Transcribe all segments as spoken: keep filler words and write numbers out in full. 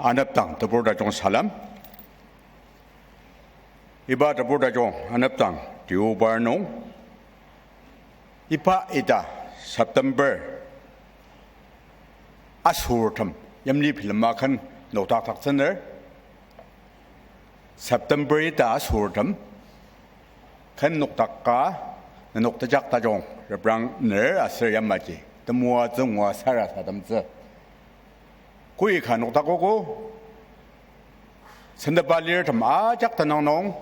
Anepdang tebur tajung salem. Iba tebur tajung anepdang tiobar nung, iba ita September asortem yimli bilema ken nokdakdaktsüner. September ita asortem ken nokdaka, nenok tejak tajung reprangner aser yamaji temoatsü ngua sarasademtsü. Koika nokdakogo, sentepa lirtem ajak tenüng nung,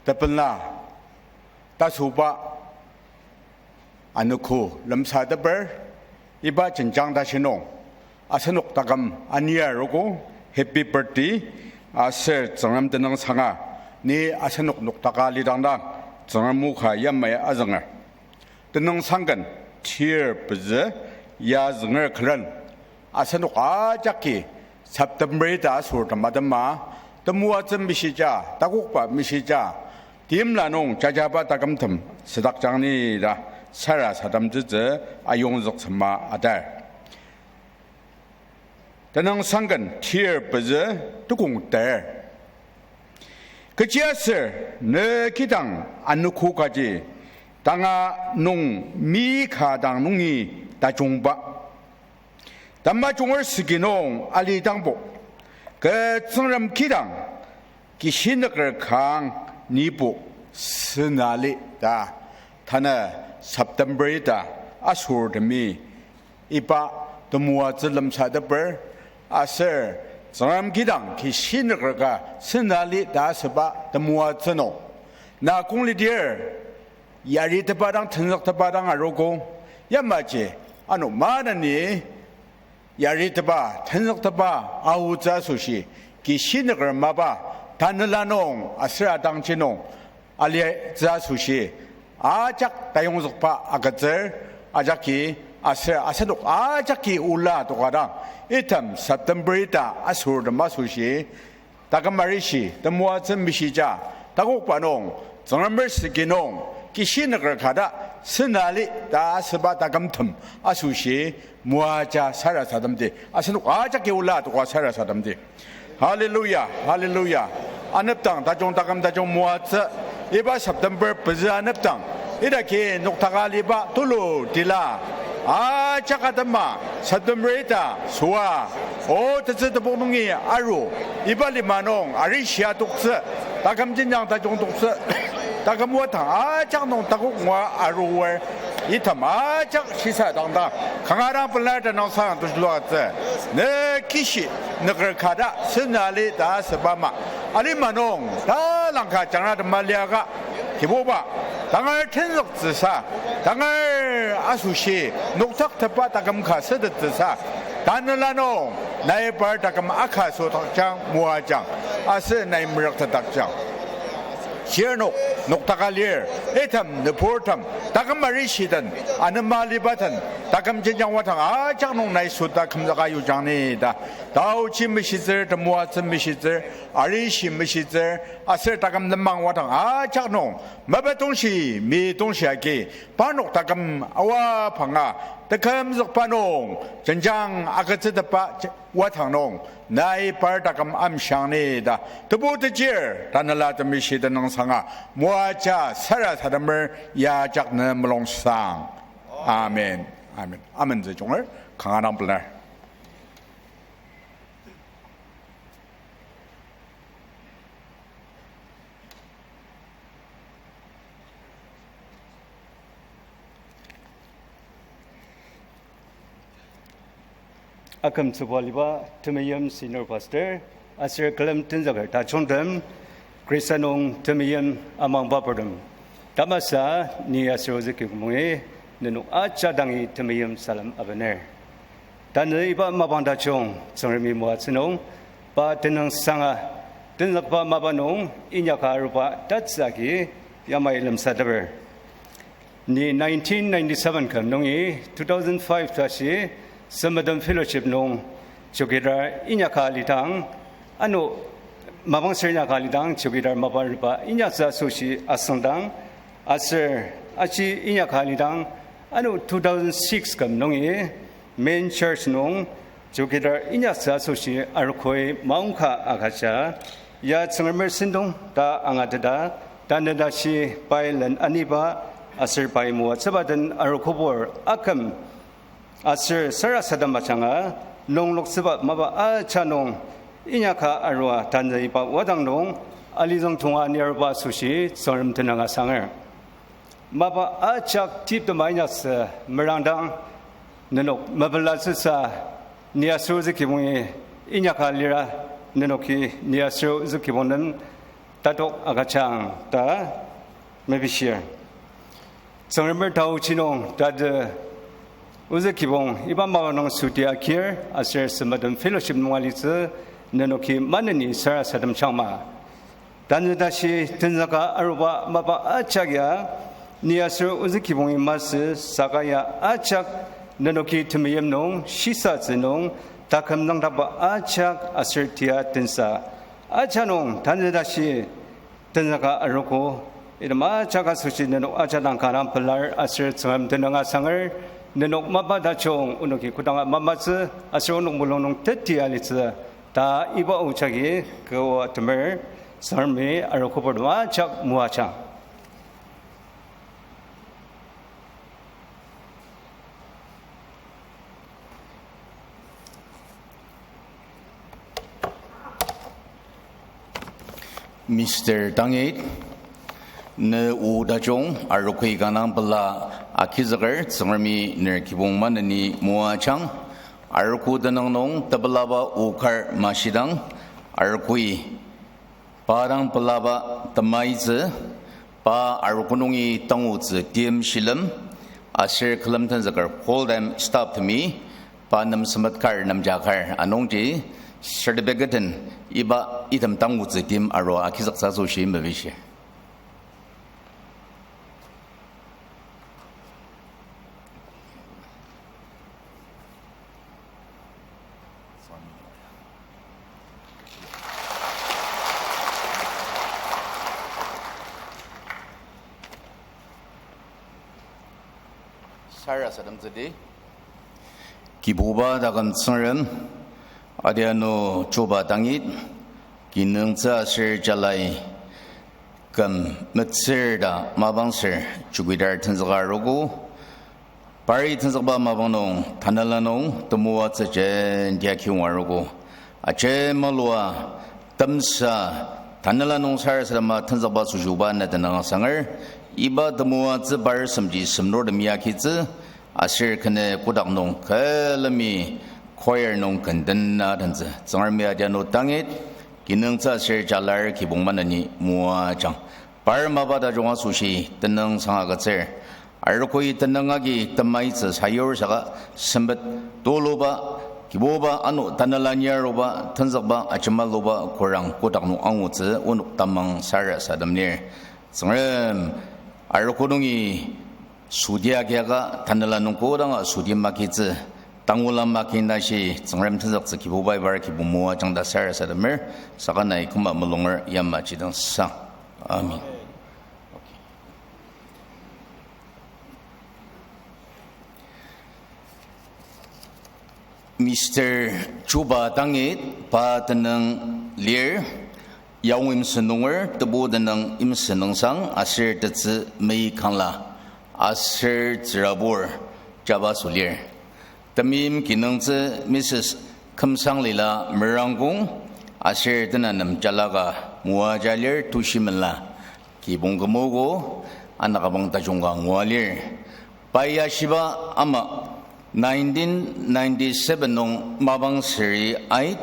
tepela, tasoba, anogo lemsateper, iba jenjang tashi nung asenok taküm ania arogo, happy birthday, aser Tsüngrem tenüngsanga ni asenok nokdaka lidangdang Tsüngrem o ka yamai azünger. Tenüngsangken tir pezü ya zünger külen, asenok ajaki September ita asortem atema temoatsü mishija, takokba mishija, timla nung jajaba takümtem südakjang ni ta sarasademtsütsü ayongzüksema atar. Tenüngsangken tir pezü tukong ter. Kechiaser ne kidang anogo kaji tanga nung mi ka dang nungi tajungba, tamajunger süki nung alidangbo, kü Tsüngrem kidang kishinüker kang nibo sünali ta, tanü September ita asortemi iba temoatsü lemsateper, aser Tsüngrem kidang kishinüker ka sünali ta asüba temoatsü nung, na kong lidir yaritepa dang, tenzüktepa dang arogo, yamaji ano maneni yaritepa, tenzüktepa aotsü asoshi, kishinüker mapa, tanela nung aser atangji nung alitsü asoshi, ajak tayongzükba agütsür, ajaki, aser asenok ajaki ola tokadang, item September ita asortem asoshi, taküm arishi temoatsü mishija, takokba nung, Tsüngremer süki nung kishinüker kata sünali ta asüba takümtem asoshi, moaja sarasademdi, asenok ajaki ola toka sarasademdi. Hallelujah, hallelujah. Anepdang tajung, taküm tajung moatsü, iba September pezü anepdang, idaki noktaka aliba tulu tila ajak atema September ita süa, o tetsü tebok nungi aru, iba lima nung arishi atoktsü, taküm jenjang tajung toktsü, taküm wadang ajak nung takok ngua aruer, item ajak shisa dangdang kanga dang pelar tenüngsang tushluatsü, ne kishinüker kata sünali ta asüba ama, alima nung talangka jangra tema liaka, Kibuba, tangar tenzüktsüsa, tangar asoshi noktaktepa taküm ka sütettsüsa, tanela nung nai par taküm aka südakjang moajang, aser nai merüktetdakjang. Shirnok noktaka lir, item nüburtem, taküm arishi den, anema aliba den, taküm jenjang wadang ajak nung nai süta kümzüka yujang ni ta, taochi meshitsür, temoatsü meshitsür, arishi meshitsür, aser taküm lenmang wadang ajak nung mapa tongshi, mi tongshi agi, parnok taküm awa panga tekümzükba nung jenjang agütsütepa wadang nung nai par taküm amshiang ni ta, Tebu tejir Tanela Temeshi tenüngsanga moaja sarasademer ya ajak ne mulungsang. Amen. Amen. Amentsü junger, kanga dang pelar. Akümtsüba aliba temeim senior pastor, aser külem tenzüker tajungtem, Khrista nung temeim amangba purtem, tamasa ni aser ozü kikmungi, nenok ajak dangi temeim salem abener. Tanü iba mapang tajung Tsüngremi moatsü nung, pa tenüngsanga, tenzükba mapa nung inyaka aruba tatsü agi yamai lemsateper. Ni nineteen ninety-seven küm nungi two thousand five tashi Sempedem Fellowship nung chowkidar inyaka alidang, ano mapang ser inyaka alidang chowkidar mapa aruba inyaksü asoshi asüngdang, aser aji inyaka alidang, ano two thousand six küm nungi main church nung Chowkidar inyaktsü asoshi arogoi maongka agüja, ya Tsüngremer sentong ta angateta, tanü tashi pai len aniba aser pai moatsüba den arogobur aküm aser sarasadem ajanga, nungloktsüba mapa aja nung inyaka arua tanü iba wadang nung alizüng tonga ni aruba asoshi Tsüngrem tenüng asanger. Mapa ajak tip tema inyaktsü merangdang nenok mepelatsüsa ni aser ozü kibongi inyaka lira nenoki ni aser ozü kibong nem tatok agüjang ta mepishir. Tsüngremer taochi nung tati ozü kibong iba mapa nung süti akir aser sempettem fellowship nung alitsü nenoki maneni sarasadem changma. Tanü tashi tenzüka aruba mapa ajak ya, ni aser ozü kibongi masü saka ya ajak nenoki temeim nung, shisatsü nung, taküm nüngdakba ajak aser tia tensa. Aja nung tanü tashi tenzüka arogo, item ajak asoshi nenok ajak dang kanga pelar aser Tsüngrem tenüng asanger, nenok mapa tajung onoki kodanga mamatsü aser onok mulung nung teti alitsü ta iba o jagi kü atemer, Tsüngremi arogobur tem ajak moajang. Mister Tangit, ne o tajung arogoi kanga pela agizüker Tsüngremi ner kibong maneni moajang, arogo tenüng nung tepelaba o kar mashidang, arogoi pa dang pelaba temaitsü, pa arogo nungi tangutsü tim shilem, aser külem tenzüker full time staff temi, pa nem sempet kar nemja kar anungji certificate den iba item tangutsü tim arua agizüktsü asoshi mepishir. Sarasademtsüdi. Kibuba taküm Tsüngrem, adianu chuba tangit, kinungtsü aser jalai küm metsür ta mapang ser chowkidar tenzüka arogo, pari tenzükba mapang nung tanela nung temoatsü jenti akiyonga arogo. Ajemalua temsa tanela nung sarasadema tenzükba süshiba na tenüng asanger, iba temoatsü par semji semnurtem yakitsü, aser kene kotak nung külemi choir nung kendena tentsü. Tsüngremi adianu tangit, kinungtsü aser jalar kibong maneni moajang. Par mapa tajung asoshi tenüngsang agütsür. Arogoi tenüng agi temaitsü sayur saka sempet tuluba, Kibuba ano tanela ni aruba, tenzükba ajemaluba korang kotak nung angutsü onok tamang sarasadem lir. Tsüngrem arogo nungi südi agiaka tanela nung kodanga südi makitsü, tangula makina shi Tsüngrem tenzüktsü Kibubai bar kibong moajang ta sarasademer, saka nai küma mulunger yamaji dang sang. Amen. Mister Chuba Tangit pa tenüng lir, Yaong Imsen nunger tebu tenüng Imsen nüngsang aser tetsü mei kangla aser tsürabur jaba sülir. Temeim kinungtsü Missus Kümsanglila Merangkong aser tenanem jalaka moaja lir Tushimenla. Kibong kümogo, anakabang tajung ka ngua lir. Pai ashiba ama nineteen ninety-seven nung mapang seri ait,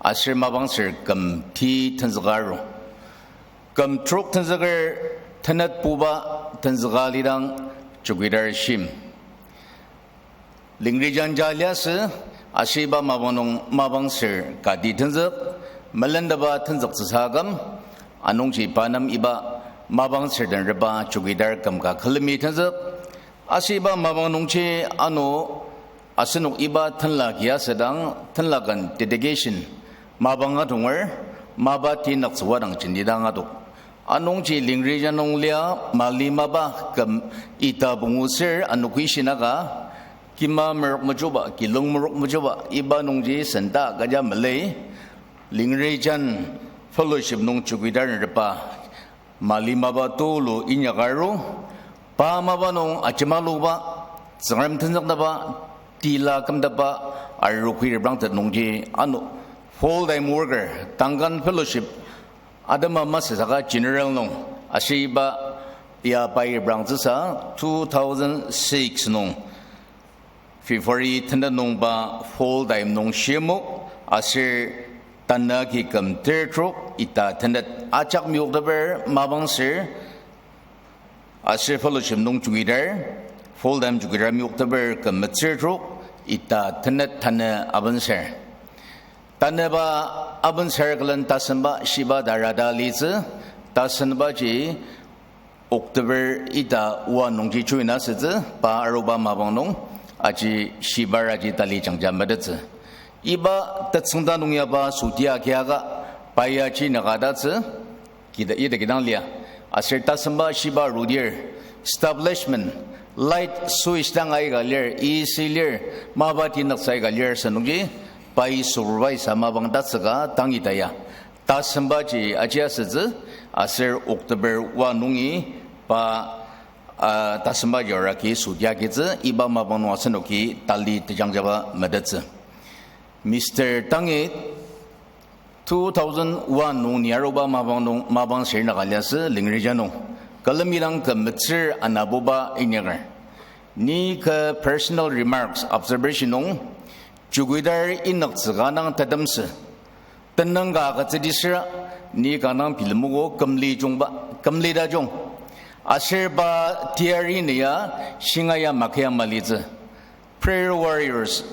aser mapang ser küm ti tenzüka aru. Küm trok tenzüker tenetbuba tenzüka lidang chowkidar shim. Lingrijan ja liasü, ashiba mapang nung mapang ser kati tenzük, melendaba tenzüktsüsa küm, anungji pa nem iba mapang ser den reba chowkidar küm ka külemi tenzük. Ashiba mapang nungji ano asenok iba tenla ki asüdang, tenlaken dedication mapang adonger, mapa tinaktsüba dang jenti dang adok. Anungji Lingrijan nung lia mali mapa küm ita pungu ser anoki shinaka, Kima merok mechuba, kilung merok mechuba, iba nungji senta kaja melei, Lingrijan Fellowship nung chowkidar nüba, mali mapa tulu inyaka aru, pa mapa nung ajemaluba, Tsüngrem tenzüknaba, tila kümdakba, aru kui reprangtet nungji ano, full time worker, Duncan Fellowship, atema masü saka general nung, aser iba ya pai reprangtsüsa two thousand six nung, February tenet nung pa full time nung shimok, aser tanü agi küm ter trok ita tenet ajak meyokteper mapang ser, aser fellowship nung chowkidar, full time chowkidar meyokteper küm metsür trok ita tenet tanü abenser. Tanüba abenser külen tasenba shiba ta rada litsü, tasenbaji October ita oa nungji join asütsü, pa aruba mapang nung, aji shibar aji tali jangja metettsü. Iba tetsüngda nung ya pa soti agiaka, pa ya ji nüka tatsü, kida, ita kidang lia. Aser tasenba shiba arudir, establishment, light switch dang aika lir, A C lir, mapa tinüksa aika lir sünungji, pai supervise mapang tatsüka tang ita ya. Tasenbaji aji asütsü, aser October oa nungi pa, ah, tasenbaji araki soti agitsü, iba mapang nung asenoki tali tejangjaba metettsü. Mister Tangi, two thousand one nung ni aruba mapang nung, mapang ser nüka liasü Lingrijan nung. Külemi dang küm metsür anabuba inyaker. Ni kü personal remarks, observation nung, chowkidar inüktsü ka dang tetemsü. Tenüng ka agütsüdi süra, ni kanga bilemogo kümli jungba, kümli tajung. Aser pa teyari ni ya, shinga ya makia malitsü. Prayer warriors,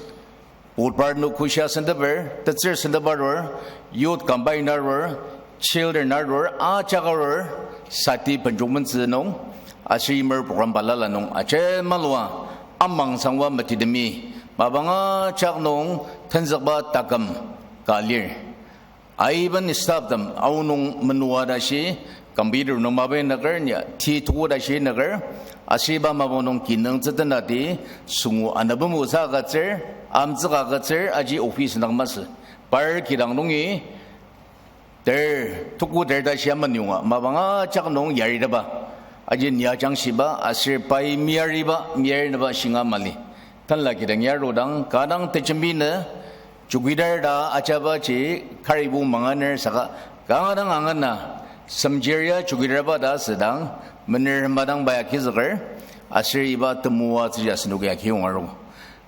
Budbar nung kushia senteper, tetsür sentep arur, youth combine arur, children arur, ajak arur, sati benjung mentsü nung, aser yimer program balala nung, ajemalua, amangsangwa metidemi, mapang ajak nung, tenzükba taküm, ka lir. Aiben staff tem aonung menua tashi, computer nung mabenüker nia, ti tuku tashi nüker, aser iba mapang nung kinungtsü tenati, sungu anabemu sa agütsür, amtsüka agütsür, aji office nung masü. Par kidang nungi, ter, tuku ter tashi ama nunga, mapang ajak nung yariteba. Aji nia jangshiba, aser pai meyariba, meyarinüba shinga mali. Tenla kidang yarudang, kanga dang tejembinü, chowkidar ta ajabaji karibu manganer saka, kanga dang angana, semjir ya chowkidar ba ta asüdang, mener madang pai agizüker, aser iba temoatsü ya asenoki agi yong aru.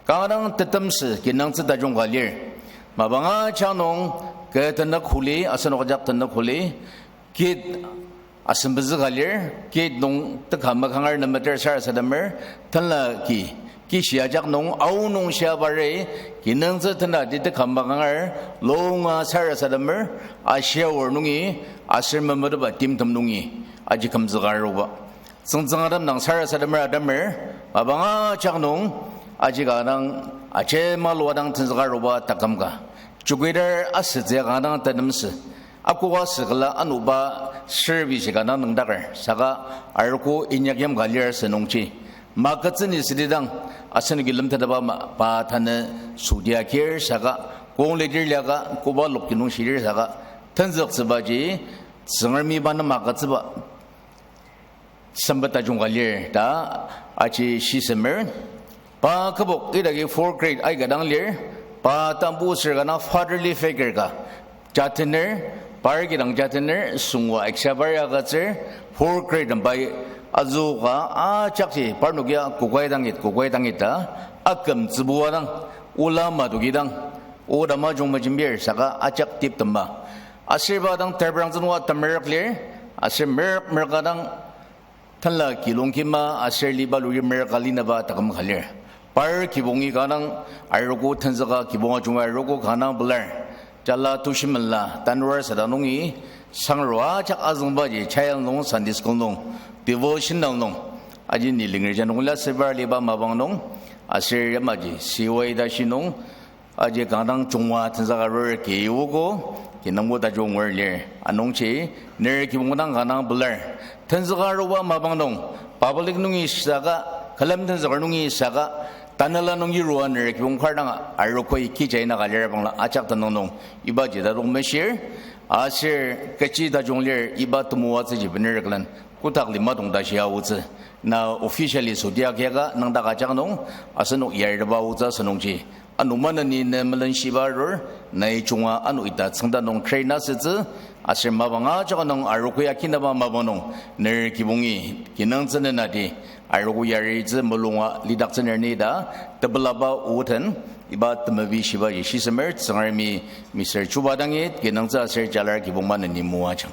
Kanga dang tetemsü kinungtsü tajung ka lir. Mapang ajak nung kü tenük holi, asenok ajak tenük holi, kit asembezü ka lir, kit nung teka makangar nemeter sarasademer, tenla ki, kishi ajak nung, aonung shia bare, kinungtsü tenati teka makangar, longa sarasademer, ashia or nungi, aser memetetba timtem nungi, aji kümzüka aruba. Tsüngtsüng adam dang sarasademer ademer, mapang ajak nung, aji kanga dang, ajemalua dang tenzüka aruba taküm ka. Chowkidar asütsü kanga dang tetemsü. Akoka asükla anuba service kanga dang nüngdaker. Saka arogo inyakyim ka lir asünungji. Magütsüni südidang asenoki lemtetba ma, pa tanü soti agir saka kong lidir liaka koba lokti nung shidir saka tenzüktsübaji Tsüngremi pa nem agütsüba sempet tajung ka lir ta aji shisemer. Pa kübok idaki four grade aika dang lir, pa tambu sür kanga fatherly figure ka jatener, par kidang jatener, sungwa eksha par ya agütsür, four grade pai azüka ajakji parnok ya kokai dangit, kokai dangit ta, aküm tsübua dang, ola madoki dang, oda majung majembir saka ajak tip temba. Aser pa dang terprang zünwa temerük lir, aser merük merüka dang tenla kilong kima aser liba luri merüka linaba taküm ka lir. Par kibongi kanga dang arogo tenzüka kibong ajunga arogo kanga dang pelar. Jala tushimela tanur sada nungi sangrua ajak azüngbaji child nung Sunday school nung devotional nung aji ni Lingrijan nung la sebar liba mapang nung aser yamaji siwai tashi nung aji kanga dang jungwa tenzüka arur ki ogo, kinungbo tajung ngur lir. Anungji, ner kibong dang kanga dang pelar. Tenzüka aruba mapang nung, public nungi saka, külem tenzüka nungi saka, Tanela nung yirua ner kibong kar dang arogoi kija ina ka lir bangla ajak tenüng nung ibaji tatok meshir, aser kechi tajung lir iba temoatsüji bener külen kotak lima tong tashi aotsü. Na officially sodiak yaka nangdak ajak nung asenok yaritepa aotsü asünungji. Ano maneni ne melenshiba arur, nai junga ano ita tsüngda nung train asütsü, aser mapang ajak nung arogo ya kinaba mapang nung, ner kibongi, kinungtsü nenati, arogo yaritsü mulunga lidaktsü ner ni ta, tepelaba oten, iba temebi shibaji shisemer, Tsüngremi, Mister Chuba Dangit, kinungtsü aser jalar kibong maneni moajang.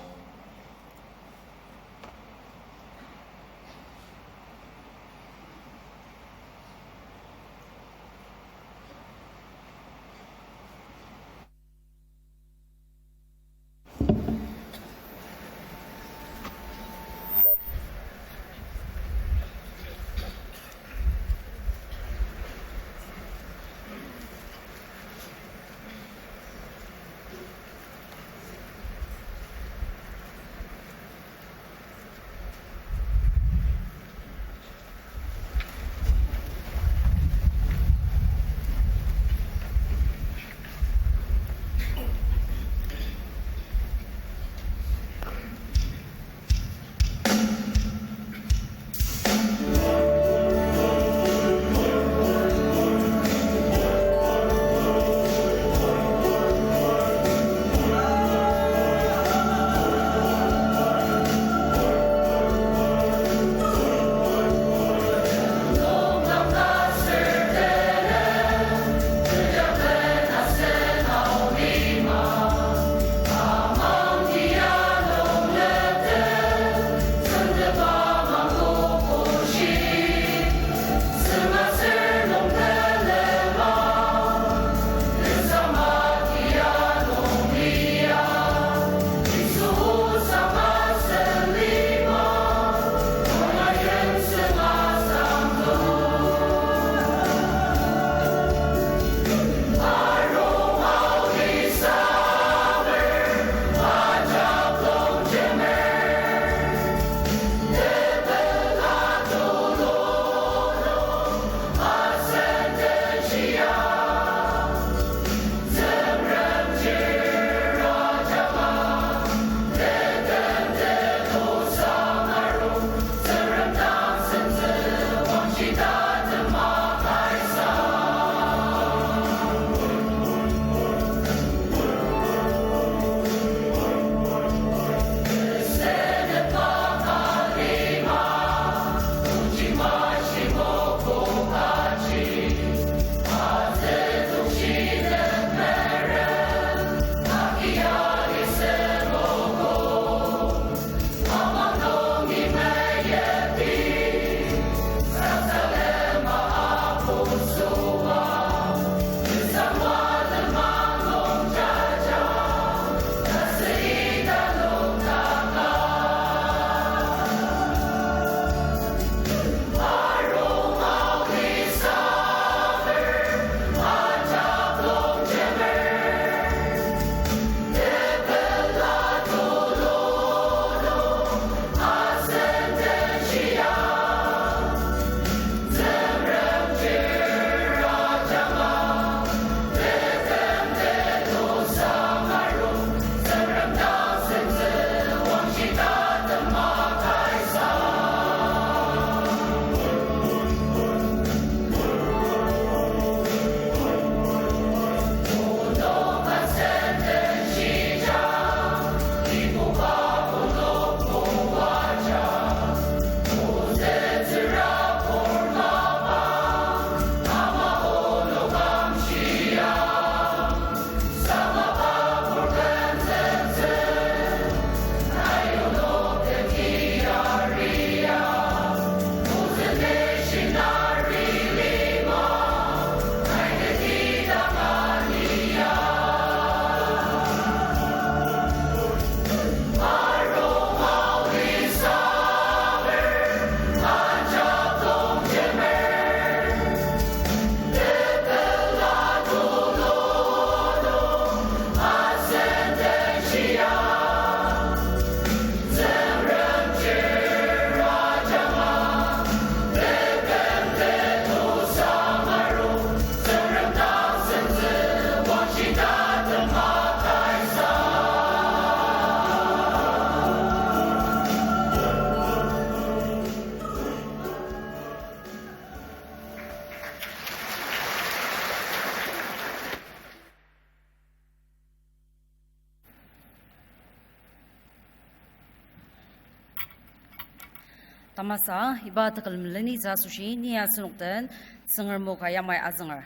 Tamasa, iba tekülem lenitsü asoshi ni asenok den Tsüngrem o ka yamai azünger.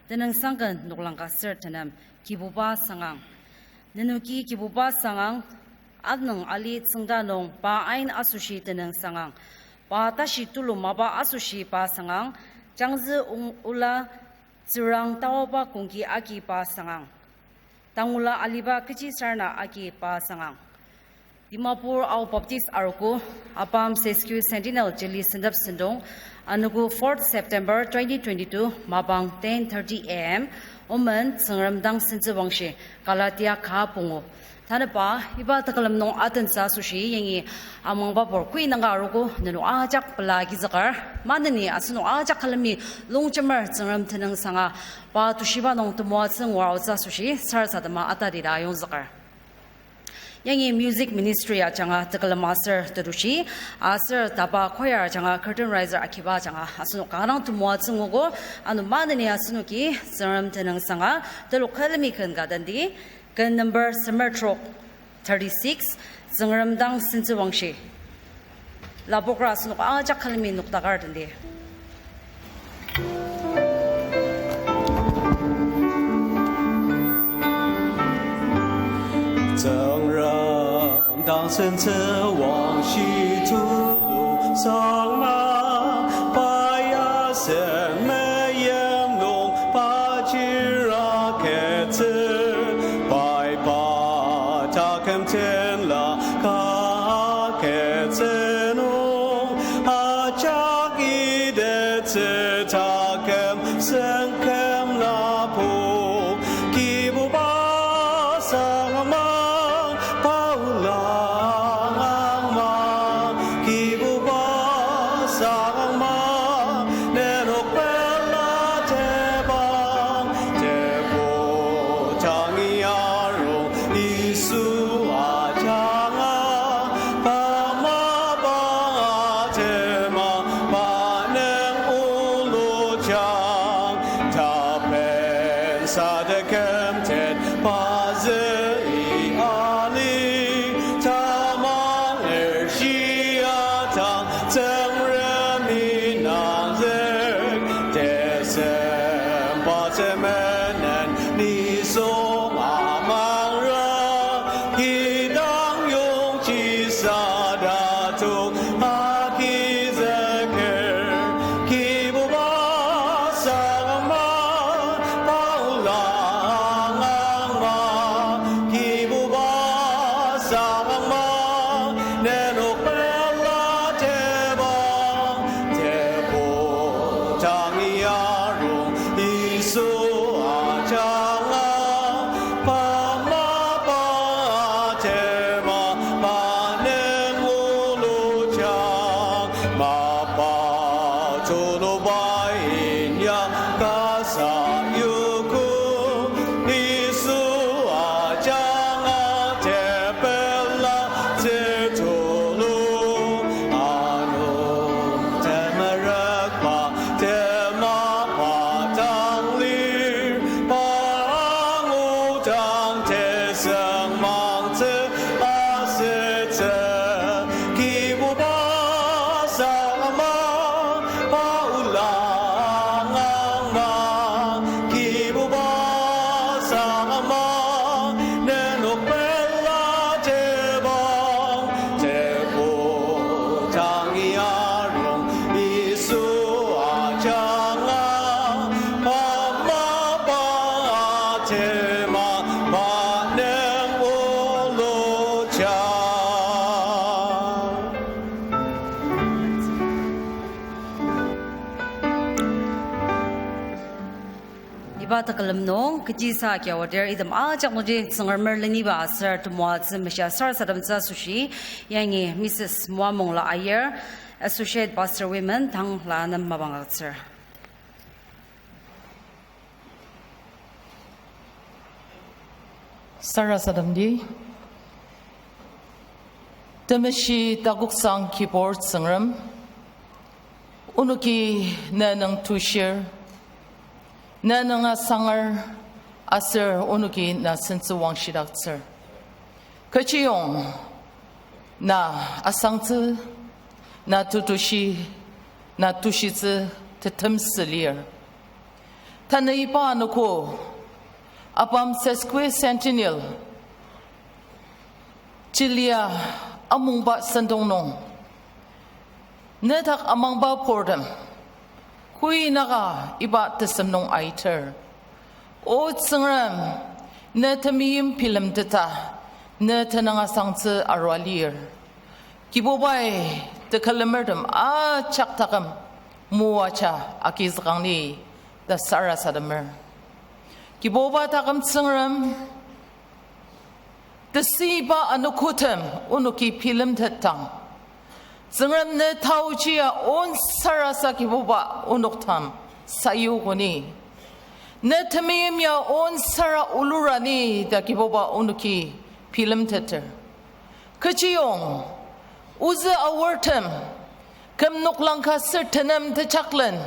Tenüngsangken noklang ka ser tenem, Kibuba sangang. Nenoki Kibuba sangang, anüng ali tsüngda nung pa ain asoshi tenüng sangang. Pa tashi tulu mapa asoshi pa sangang, jangzü ong-, ola tsürang taoba kongki agi pa sangang. Tangula aliba kechi sarena agi pa sangang. Dimapur Ao Baptist Arogo, ABAM Sesquicentennial Jili sentep sentong, anogo fourth September twenty twenty-two, mapang ten thirty A M, omen Tsüngrem dang sentsüwangshi, Galatia ka pungu. Tanüba, iba tekülem nung atentsü asoshi yangi amangbapur kui nanga arogo nenok ajak pela agizüker, maneni asenok ajak külemi longjemer Tsüngrem tenüng sanga, pa tushiba nung temoatsü ngua aotsü asoshi sarasadema atatida ayongzüker. Yangi music ministry ajanga tekülem aser tetushi, aser taba choir ajanga curtain raiser agiba ajanga asenok kanga dang temoatsü nguogo, ano maneni asenoki Tsüngrem tenüng sanga telok külemi ken ka tendi, ken number semer trok, thirty-six, Tsüngrem dang sentsüwangshi. Lapokra asenok ajak külemi noktakar tendi. Tsüngrem dang sentsüwangshi tulu sangma, pa ya sen meyim nung pa chira ketsü, pai pa taküm tenla ka ketsü nung, ajak idetsü taküm sengküm lapok, Kibuba sangma, paola angma, Kibuba sangma, nenok pela tebang, tebu tangi arung, Yisu ajanga, pa mapang atema, pa nüng olujang, tapen sadeküm tet, pa zü i ali, tamang ershi atang, Tsüngremi nangzük, tesem pa temenen, nisung amangra, kidang yongji sadatok agizüker, Kibuba sangma, paola angma, Kibuba sangma, nenok pela tebang, tebu tangi arung, Yisu ajanga, pa mapang atema, pa nüng olujang, mapa tuluba inyaka sayuku, Yisu ajanga tepela tsü tulu, ano temerükba temapa tang lir, pa angudang tesüngmangtsü asütsü, Kibuba sangma, paola angma, Kibuba sangma, nenok pela tebang, tebu tangi arung, Yisu ajanga, pa mapang atema, pa nüng olujang. Iba tekülem nung, kechisa kiawadir item ajak nungji Tsüngremer leniba aser temoatsü meshia sarasademtsü asoshi, yangi Missus Moamongla Aier, Associate Pastor Women, tang la nem mapang agütsür. Sarasademdi, temeshi takoksang Kibur Tsüngrem, onoki ne nüngtushir, ne nünga sanger, aser onoki na sentsüwangshidaktsür. Kechiyong na asangtsü, Na tetushi, na tushitsü tetemsü lir. Tanü iba anogo, ABAM sesquicentennial, chilia amungba sentong nung, nedak amangba purtem, kuinaka iba tesem nung aiter. O Tsüngrem, ne temeim bilemteta, ne tenüng asangtsü arua lir. Kibubai, tekülemertem ajak taküm moaja agizükang ni ta sarasademer. Kibuba taküm Tsüngrem, tesüiba anogotem onoki bilemtetdang, Tsüngrem ne taochia on sarasadem Kibuba onok tem sayugo ni. Ne temeim ya on sarasadem olura ni ta Kibuba onoki bilemteter. Kechiyong, ozü aortem, küm noklang ka ser tenem tejaklen,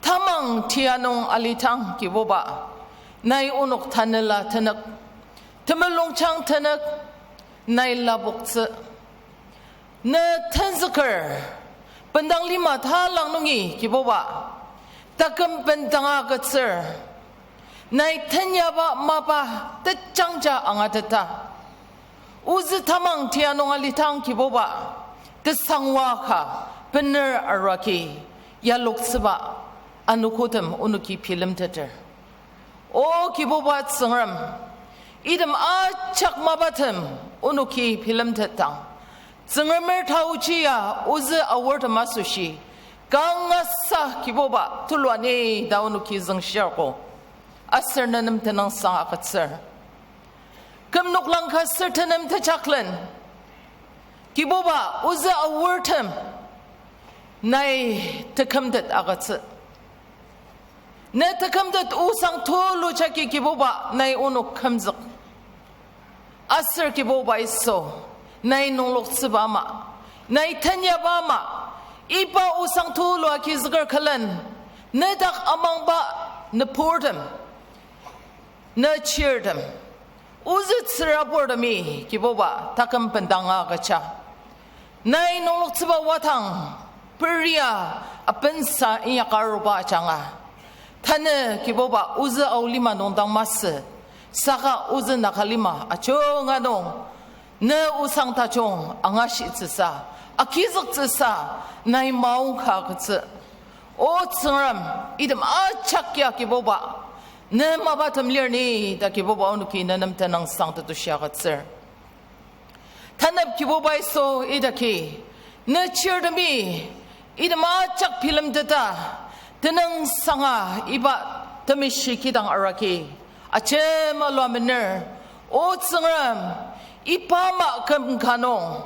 tamang tia nung alidang Kibuba, nai onok tanela tenük, temulungjang tenük, nai lapoktsü. Ne tenzüker, bendang lima talang nungi Kibuba, taküm bendanga agütsür, nai tenyaba mapa tejangja angateta, ozü tamang tia nung alidang Kibuba, tesangwa ka bener arua agi yaloktsüba anogotem onoki bilemteter. O Kibuba Tsüngrem, item ajak mapatem onoki bilemtetdang, Tsüngremer taochia ozü aortem asoshi, kangasa Kibuba tulua ni ta onoki züngshirgo. Aser ne nem tenüngsang agütsür. Küm noklang ka ser tenem tejaklen, Kibuba ozü aortem, nai tekümtet agütsü. Ne tekümtet osang tulu jagi Kibuba nai onok kümzük. Aser Kibuba Yisu, nai nungloktsüba ama, nai tenyaba ama, iba osang tulu agizüker külen, nedak amangba nüburtem, ne chirtem, ozü tsüraburtemi Kibuba taküm bendanga agüja. Nai nungloktsüba wadang peria apensa inyaka aruba ajanga, tanü Kibuba ozü ao lima nung dang masü, saka ozü Naga lima ajunga nung, ne osang tajung angashitsüsa, agizüktsüsa, nai maongka agütsü. O Tsüngrem, item ajak ya Kibuba, ne mapatem lir ni ta Kibuba onoki ne nem tenüngsang tetushi agütsür. Tanep Kibuba Yisu idaki, ne chirtemi, item ajak bilemteta, tenüngsanga iba temeshi kidang arua agi, ajema lua mener, O Tsüngrem, iba ama küm ka nung,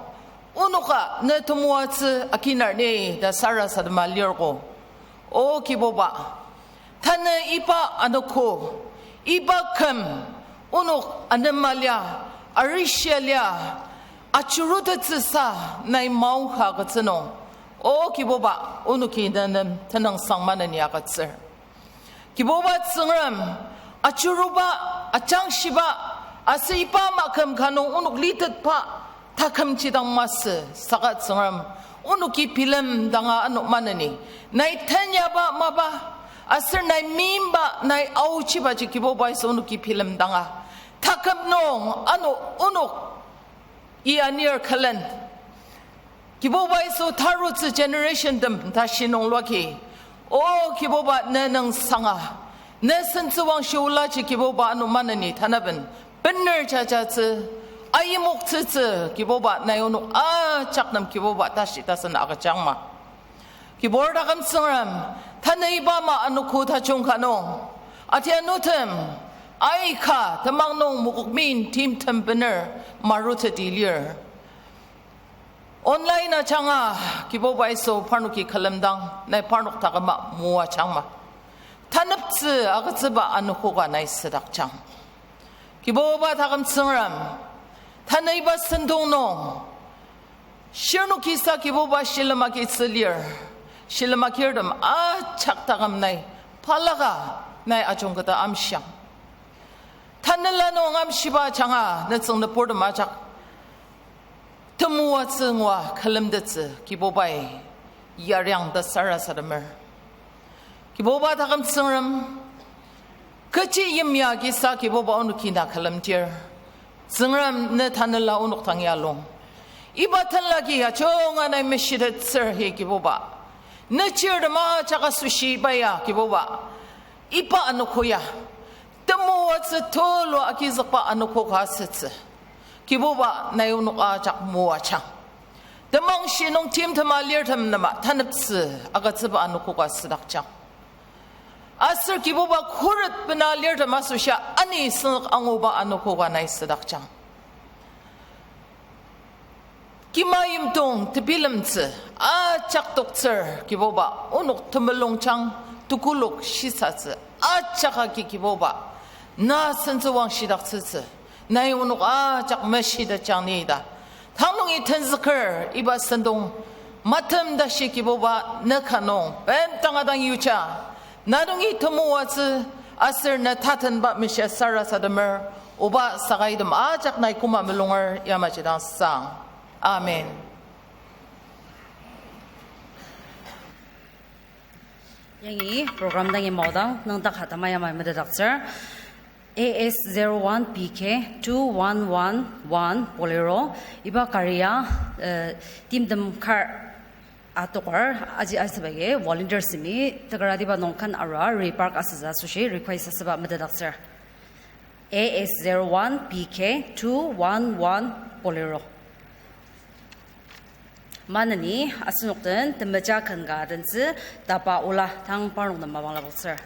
onoka ne temoatsü akinar ni ta sarasadema lirgo. O Kibuba, tanü iba anogo, iba küm, onok anema lia, arishia lia, ajurutettsüsa nai maongka agütsü nung, O Kibuba, onoki ne nem tenüngsang maneni agütsür. Kibuba Tsüngrem, ajuruba, ajangshiba, aser iba ama küm ka nung onok litetba takümji dang masü, saka Tsüngrem, onoki bilemdanga ano maneni, nai tenyaba mapa, aser nai meimba, nai aochibaji Kibuba Yisu onoki bilemdanga, taküm nung ano onok i anir külen, Kibuba Yisu tarutsü generation tem tashi nung luagi, O Kibuba, ne nüngsanga, ne sentsüwangshi olaji Kibuba ano maneni tanaben bener jajatsü, ayimoktsütsü Kibuba nai onok ajak nem Kibuba tashi tasen agüjangma. Kibur taküm Tsüngrem, tanü iba ama anogo tajung ka nung, atianutem, aika temang nung mokokmin timtem bener maruteti lir. Online ajanga Kibuba Yisu parnoki külemdang, nai parnok taküma moajangma. Taneptsü agütsüba anogo ka nai südakjang. Kibuba taküm Tsüngrem, tanü iba sentong nung, shirnokisa Kibuba shilem agitsü lir, shilem agirtem ajak taküm nai palaka nai ajungketa amshiang. Tanela nung amshiba ajanga nütsüng nüburtem ajak Temoatsü ngua külemtettsü Kibubai yariang ta sarasademer. Kibuba taküm Tsüngrem, kechi yimya kisa Kibuba onoki na külemdir. Tsüngrem ne tanela onok dang yalung. Iba tenlaki ajunga nai meshitettsür hi Kibuba. Ne chirtem ajak asoshi iba ya Kibuba. Iba anogo ya. Temoatsü tulu agizükba anogo ka asütsü. Kibuba nai onok ajak moajang. Temangshi nung timtema lirtem nem taneptsü agütsüba anogo ka südakjang. Aser Kibuba khuret bena lirtem asoshia ani sünük anguba anogo ka nai südakjang. Kima yimdong tebilemtsü ajak toktsür Kibuba onok temulungjang, tekolak shisatsü ajak agi Kibuba na sentsüwang shidaktsütsü. Nai onok ajak meshitetjang ni ta. Tang nungi tenzüker iba sentong matem tashi Kibuba ne ka nung bendanga dang yuja. Na nungi temoatsü aser ne tatenba meshia sarasademer, oba saka item ajak nai koma mulunger yamaji dang sang. Amen. Yangi program dangi maodang nüngdak ka tama yamai metetdaktsür. A S zero one P K two one one one Bolero, iba kari ya, eh, timtem kar atokar aji asüba agi volunteers-imi tekaratiba nung ken arua repark asütsü asoshi request asüba metetdaktsür. A S zero one P K two one one Bolero. Maneni asenok den temeja ken ka tentsü tapa ola tang parnok nem mapang lapoktsür.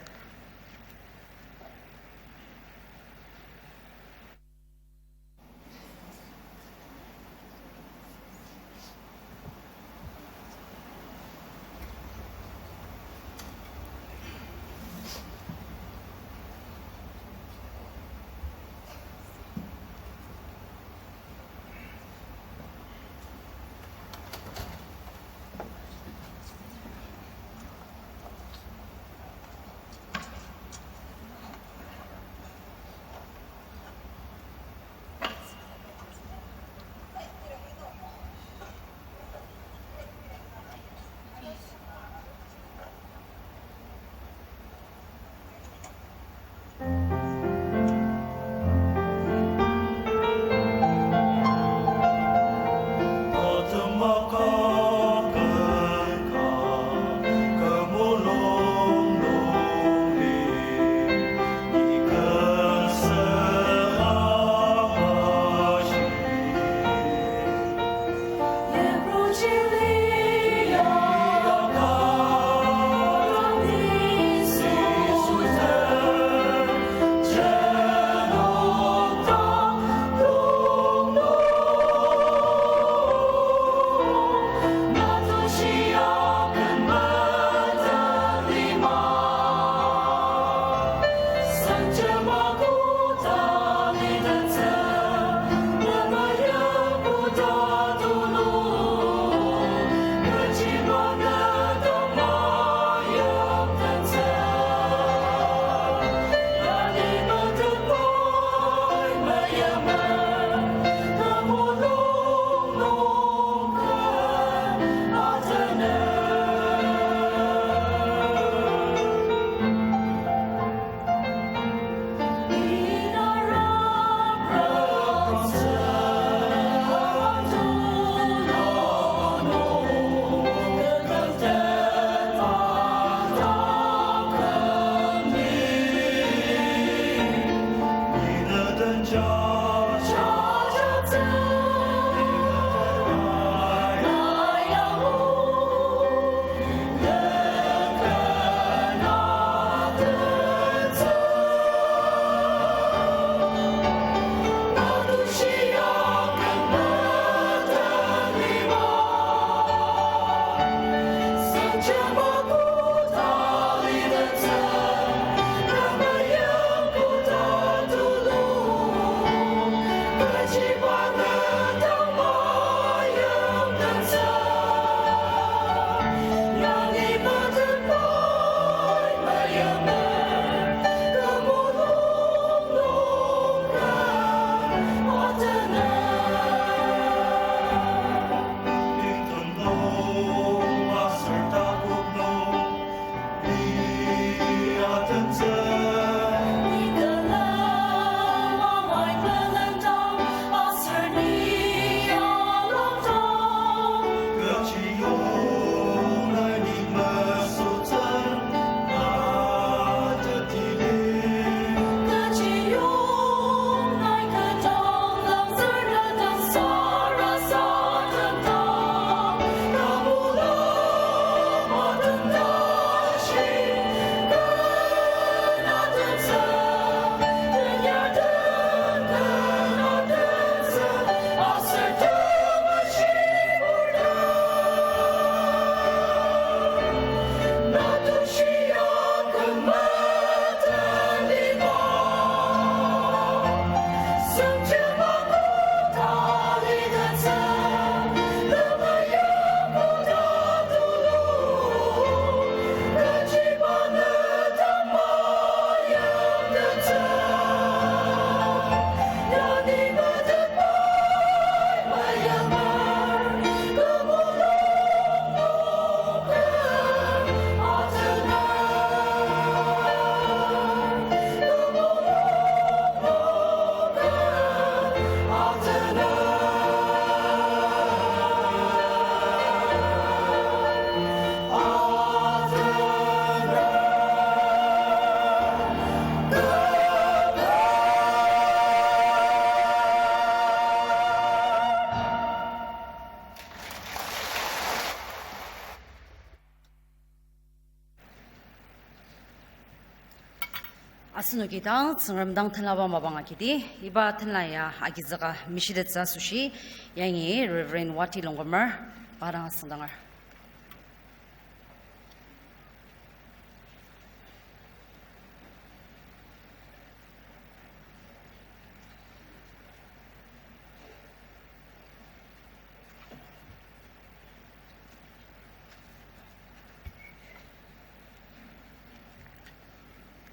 Asenoki dang Tsüngrem dang tenlaba mapang agidi, iba tenla ya agizüka meshitettsü asoshi, yangi Reverend Wati Longkumer, pa dang asüngdanger.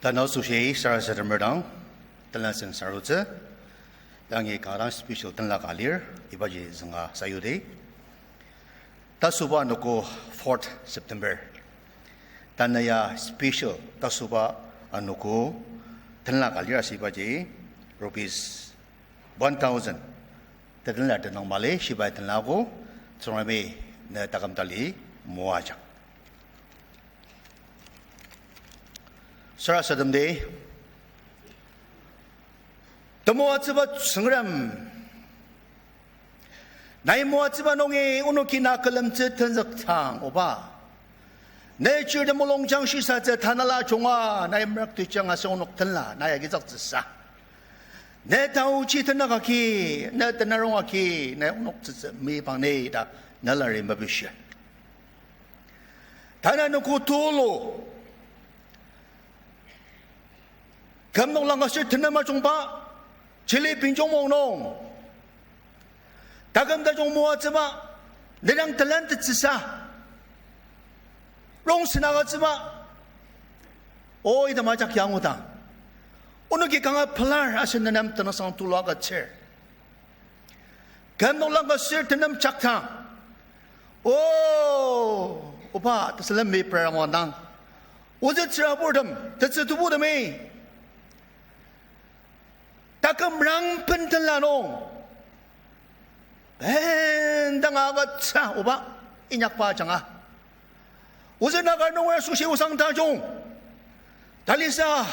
Tanü asoshi sarasademer dang, tenlasen sarutsü, yangi kanga dang special tenla ka lir, ibaji zünga sayudi. Tasüba anogo fourth September. Tanü ya special tasüba anogo tenla ka lir aser ibaji rupees one thousand tetenla tenüng mali shibai tenlago Tsüngremi ne taküm tali moajang. Sarasademdi, temoatsüba Tsüngrem, nai moatsüba nungi onoki na külemtsü tenzüktang oba. Ne chir temulungjang shisatsü tanela junga nai merük tejang aser onok tenla nai agizüktsüsa. Ne taochi tenük agi, ne tenarong agi, nai onok tsütsü meyipang ni ta nelari mepishir. Tanü anogo tulu küm noklang aser tenem ajungba, chili pinjong mong nung taküm tajung moatsüba, ne dang telan tetsüsa, rongsen agütsüba, o item ajak yangudang, onoki kanga pelar aser nenem tenüngsang tulu agütsür. Küm noklang ka sür tenem jaktang, o, oba tesülen mi prarangwang dang, ozü tsüraburtem, tetsü tebutemi taküm rangben tenla nung bendanga agütsü oba, inyakba ajanga ozü Naga nunger asoshi osang tajung talisa,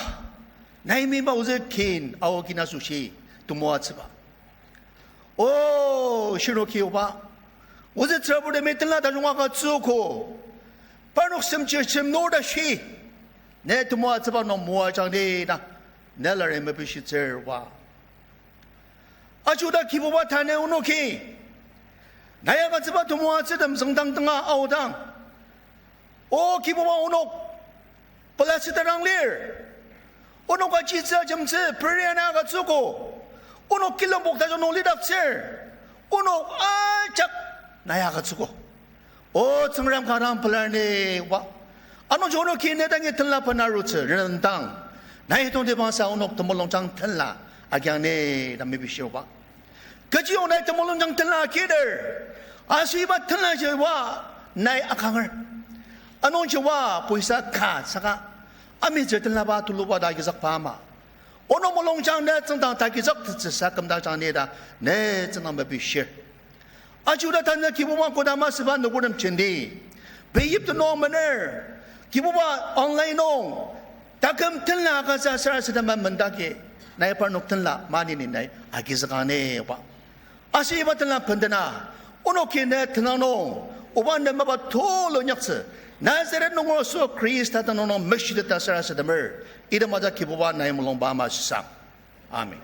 nai miba ozü kin, ao kin asoshi temoatsüba, o, shirnoki oba, ozü tsüraburtemi tenla tajung agütsüogo, parnok semchir semnur tashi ne temoatsüba nung moajang ni ta nelari mepishitsür oba. Ajuda Kibuba, tanü onoki nai agütsüba temoatsütem züngdang tenga aodang, o Kibuba, onok pelasüdang lir. Onok ajitsü ajemtsü periana agütsüogo. Onok kilombok tajung nung lidaktsür. Onok ajak nai agütsüogo. O Tsüngrem, kanga dang pelar ni oba. Anungji onoki ne dangi tenla benarutsü rendang, nai tongtibangsa onok temulungjang tenla agiang ni ta mepishir oba. Kechiyong nai temulungjang tenla akiter, aser iba tenlaji oba nai akanger. Anungji oba puisa ka saka amitsür tenlaba tuluba ta agizükba ama, onok mulungjang ne tsüngdang tagizük tetsüsa kümdakjang ni ta ne tsüngdang mepishir. Ajuda tanü Kibuba, kodama süba nüburtem jenti, pei yiptu nung mener, Kibuba, online nung taküm tenla agütsü sarasadema mendaki, nai parnok tenla maneni nai agizükang ni oba. Aser iba tenla bendena onoki ne tenang nung, oba, ne mapa tulu inyaktsü Nazaret nunger Yisu Khrista tenüng nung meshiteta sarasademer. Item ajak Kibuba nai mulungba ama shisang. Amen.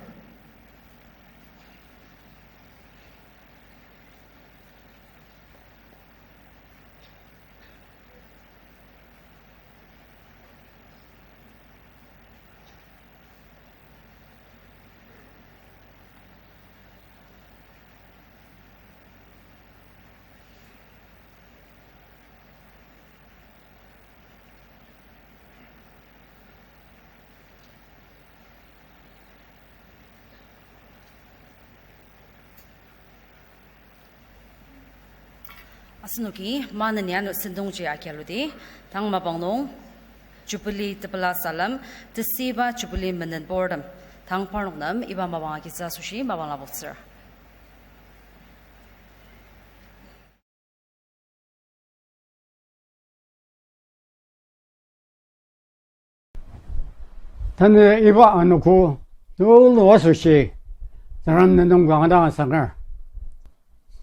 Asenoki maneni ano sentongji agialudi, tang mapang nung Jubilee tepela salem, tesüiba Jubilee menenburtem, tang parnok nem iba mapang agitsü asoshi mapang lapoktsür. Tanü iba anogo tulu asoshi Tsüngrem ne nung kanga dang asanger.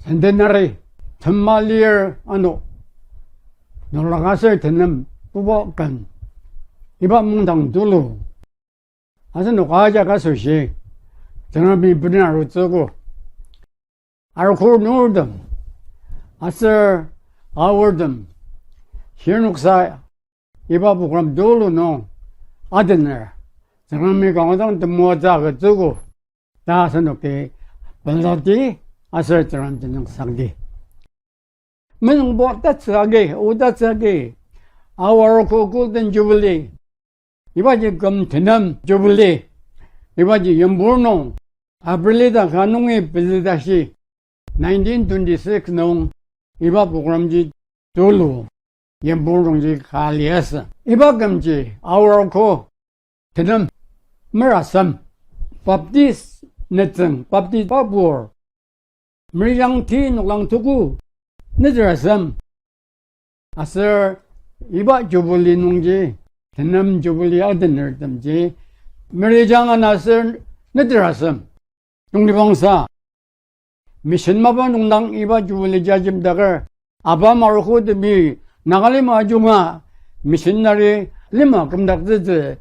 Centenary tema lir ano nolak aser tenem puba ken iba mungdang tulu Asenok ajak asoshi, Tsüngremi bena arutsüogo. Arogo nungertem, aser aortem, shirnoksa iba program tulu nung atener, Tsüngremi kanga dang temoatsü agütsüogo ta asenoki pelati aser Tsüngrem tenüngsangdi. Menungbo tatsü agi, o tatsü agi, Ao Arogo Golden Jubilee, ibaji küm tenem Jubilee, ibaji yimbo nung, April ita ka nungi pezü tashi, nineteen twenty-six nung, iba program ji tulu, yimbo nungji ka liasü. Iba kümji Ao Arogo tenem merasem, Baptist nütsüng, Baptist papur, Merijang ti noklang tuku nütsürasem. Aser iba Jubilee nungji, tenem Jubilee atenertemji, Merijang ana aser nütsürasem. Tongtibangsa, mission mapa nung dang iba Jubilee ji ajemdaker, Ao Arogotemi Nagalima ajunga missionary lima kümdaktsütsü,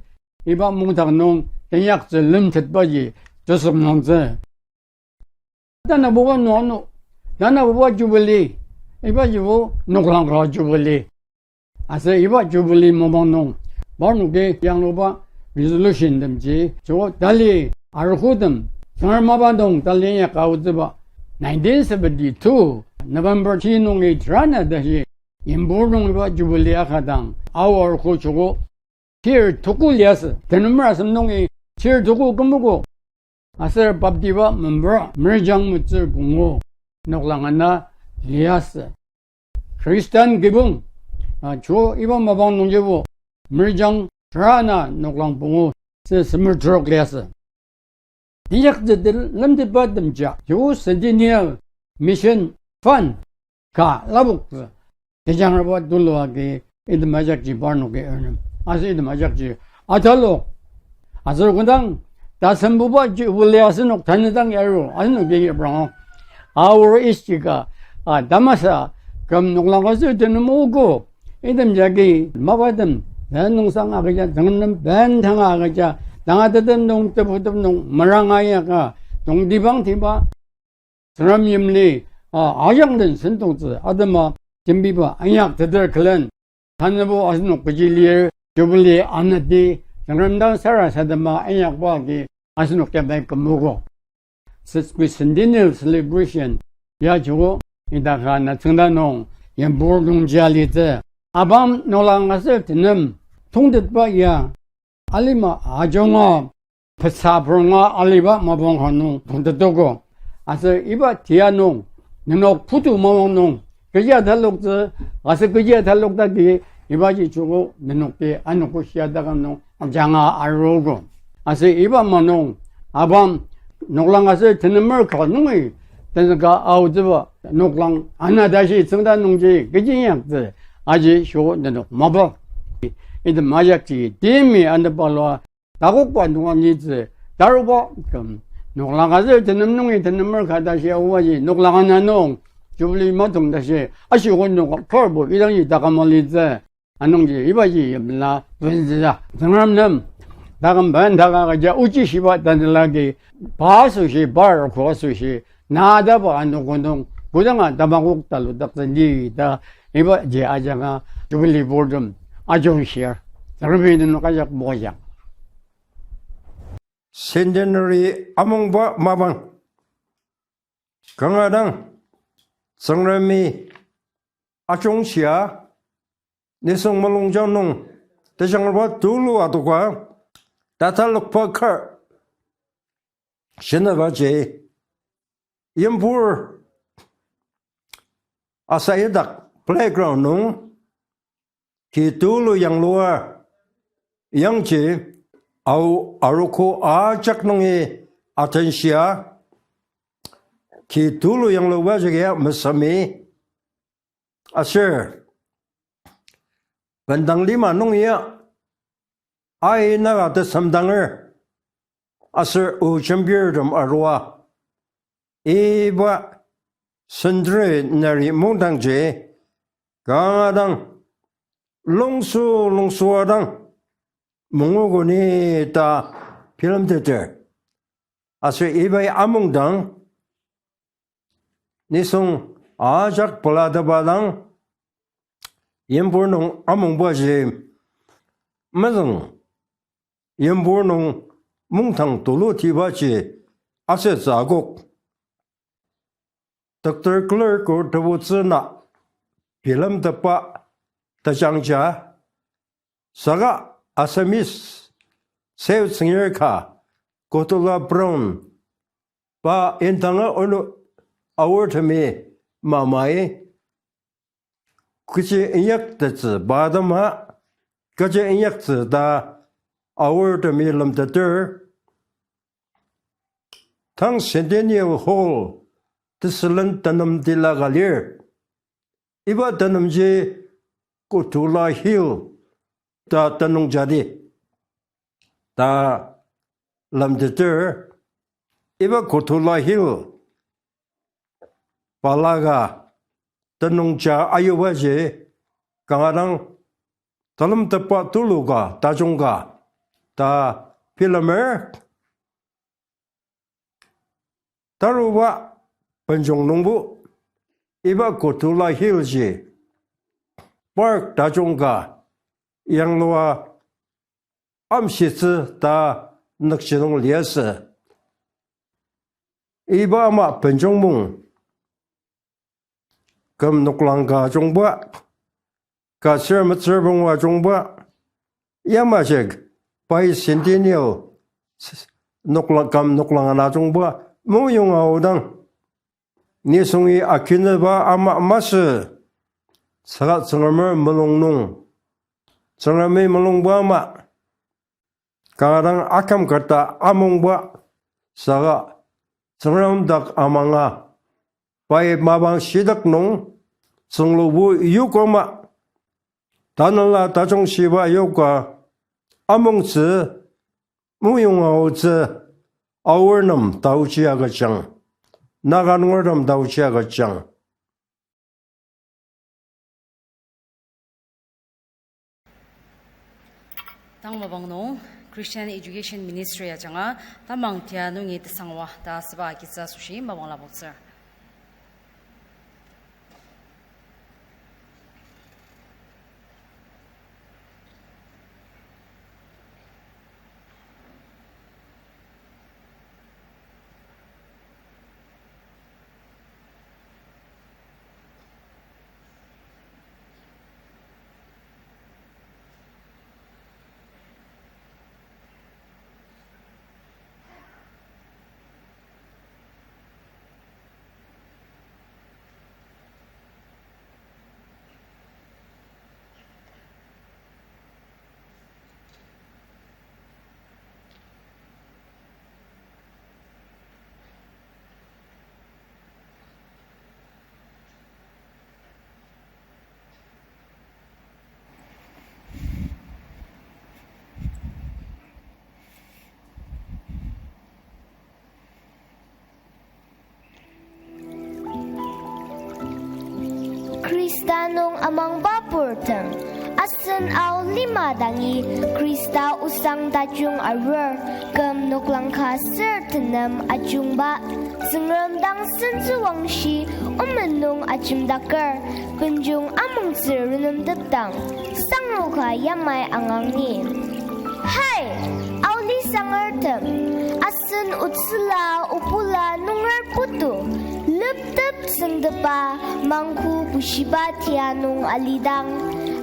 iba mungdang nung tenyaktsü lemtetbaji tesüngmangtsü. Tanabuba nung ano, tanabuba Jubilee, ibajibo noklang ka Jubilee. Aser iba Jubilee mapang nung, parnoki yangluba resolutiontemji, joko tali arogotem, Tsüngrem mapa nung tali inyaka aotsüba, nineteen seventy-two, November ti nungi terana tashi, yimbo nung iba Jubilee akadang, Ao Arogo joko, tir tuku liasü, tenem merasem nungi, tir tuku kümogo. Aser baptiba member Merijang metsür pungu noklang ana liasü. Khristan kibong, a, joko iba mapang nungjibo Merijang terana noklang pungu sü semer trok liasü. Tenyaktsü lemtetba temja, joko Centennial Mission Fund ka lapoktsü. Tejangraba tulu agi item ajakji parnoki ernem. Aser item ajakji atalok. Aser kodang tasembuba Jubilee asenok tanü dang yaru, asenoki yaprango. Aor ishika, a, tamasa, küm noklang ka aser tenem ogo. Item jagi mapatem, ya nungsang agüja, Tsüngrem nem bendanga agüja, tangatettem nung, tebutem nung meranga inyaka, tongtibang tiba, Tsüngrem yimli, a, ajangden sentongtsü atema jembiba inyak teter külen. Tanübo asenok kechi lir, Jubilee anati, Tsüngrem dang sarasadema inyakba agi asenok ya pai kümogo. Sesquicentennial celebration ya joko, idaka na tsüngda nung, yimbo nungji alitsü. Ao noklang aser tenem tongtetba ya, alima ajunga, pesa purunga aliba mapang ka nung tongtetogo. Aser iba tia nung, nenok putu mapang nung, kechi ataloktsü, aser kechi ataloktaki, ibaji joko nenoki anogo shia taküm nung ajanga arogo. Aser iba ma nung, Ao noklang aser tenemer ka nungi, tenüka aotsüba noklang ana tashi tsüngda nungji kechi inyaktsü, aji joko nenok mapa. Item ajakji temi anepalua takokba nung alitsü, taruba küm, noklang aser tenem nungi tenemer ka tashi aobaji noklang ana nung, Jubilee matong tashi, ashi ko noklang karbo idangji taküm alitsü. Anungji ibaji yimla benzüa, Tsüngrem nem taküm bendanga agüja ochi shiba tanela agi, pa asoshi, par ko asoshi, nadaba anogo nung kodanga tamakok taludaktsündi ta, ibaji ajanga Jubilee boardtem ajungshir. Tsüngremi nenok ajak moajang. Centenary amungba mapang kanga dang Tsüngremi ajungshia, nisung mulungjang nung tejangraba tulu adoka, tatalokba kar shinaba ji, yimbur asa idak playground nung, ki tulu yanglua yangji, Ao arogo ajak nungi atenshia, ki tulu yanglua jagi ya mesemi, aser bendang lima nung ya, aina ka tesemdanger, aser o jembirtem arua, iba centenary mungdangji kanga dang longsu longsu adang mungogo ni ta bilemteter. Aser ibai amungdang, nisung ajak pelatepba dang, yimbo nung amungbaji mezüng, yimbo nung mungdang tulutibaji asütsü akok. Doctor Clark-o tebutsü na bilemtepba tajangja, saka Assamese seyutsüngir ka Kotula Brown, pa indanga ono aortemi mamai, kechi inyaktettsü pa atema, kechi inyaktsü ta aortemi lemteter, tang Centennial Hall tesülen tenem tila ka lir. Iba tenemji Kotula Hill ta tenüng jadi ta lemteter, iba Kotula Hill balaka tenüngja ayubaji kanga dang telemtepba tulu ka tajung ka ta bilemer. Taruba benjong nungbo iba Kotula Hill ji park tajung ka yanglua amshitsü ta nükjidong liasü. Iba ama benjong mung küm noklang ka ajungba, ka ser metsür bangwa ajungba, yamaji bicentennial noklang, küm noklang ana ajungba mongyong aodang, nisungi akinüba ama masü, saka Tsüngremer mulung nung, Tsüngremi mulungba ama kanga dang aküm kata amungba, saka Tsüngrem dak amanga, pai mapang shidak nung tsünglubu yokoma, tanela tajung shiba yoka amungtsü, mongyong aotsü, Aor nem taochi agüjang, Naga nungertem taochi agüjang. Tang mapang nung Christian Education Ministry ajanga tamang tia nungi tesangwa ta asüba agitsü asoshi mapang lapoktsür. Khrista nung amangba purtem, asen ao lima dangi Khrista osang tajung arur, küm noklang ka ser tenem ajungba, Tsüngrem dang sentsüwangshi omen nung ajemdaker, benjung amongtsü renemtepdang, sangro ka yamai angangi. Hai, aoli sangertem, asen otsüla obula nunger putu, leptep tsüngtepba, mangku bushiba tia nung alidang,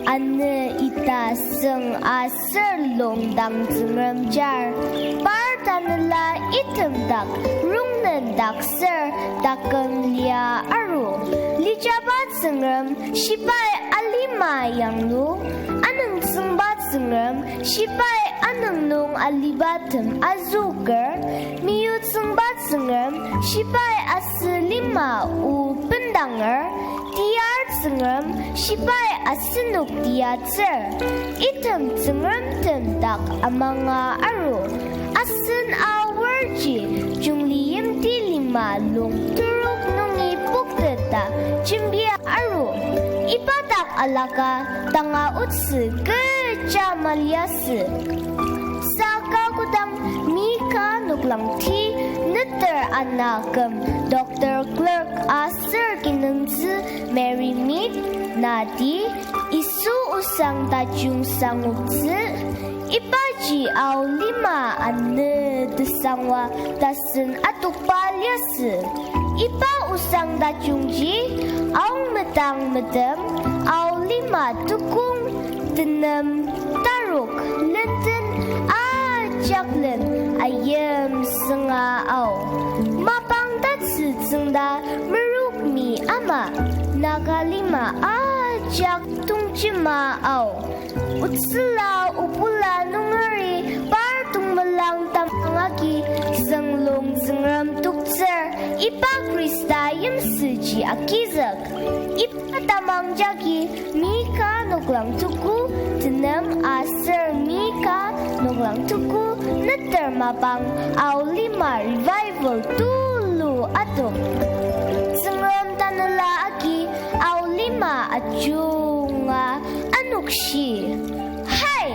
ane ita süng aser longdang Tsüngrem jar. Par tanela item dak, rongnen dak ser, taküm lia aru. Lijaba Tsüngrem, shibai alima yanglu, anüngtsüngba Tsüngrem, shibai anüng nung alibatem azüker, meyutsüngba Tsüngrem, shibai asü lima o bendanger, tiyar Tsüngrem, shibai asenok tiyatsür. Item tsüngremtem dak amanga aru. Asen aorji, Jungli yimti lima lung terok nungi pukteta jembi aru. Iba dak alaka tanga otsü kecha maliasü. Saka kodang mi Langti, neter ana küm Doctor Clark aser kinungtsü Mary Mead, nati, Yisu osang tajung sangoktsü, ibaji ao lima anü tesangwa tasen atokba liasü. Iba osang tajungji, aong metang metem, ao lima tukong tenem tarok lenden ajak len ayim sünga ao. Mapang tatsü tsüngda merokmi ama, Naga lima ajak tongjema ao. Otsüla obula nungeri par tongmelang tamang agi zünglung Tsüngrem toktsür, iba Khrista yimsüji agizük. Iba tamang jagi Mika noklang tuku tenem aser Mika noklang tuku neter mapang ao lima revival tulu atok. Tsüngrem tanela agi ao lima ajunga anokshi. Hai,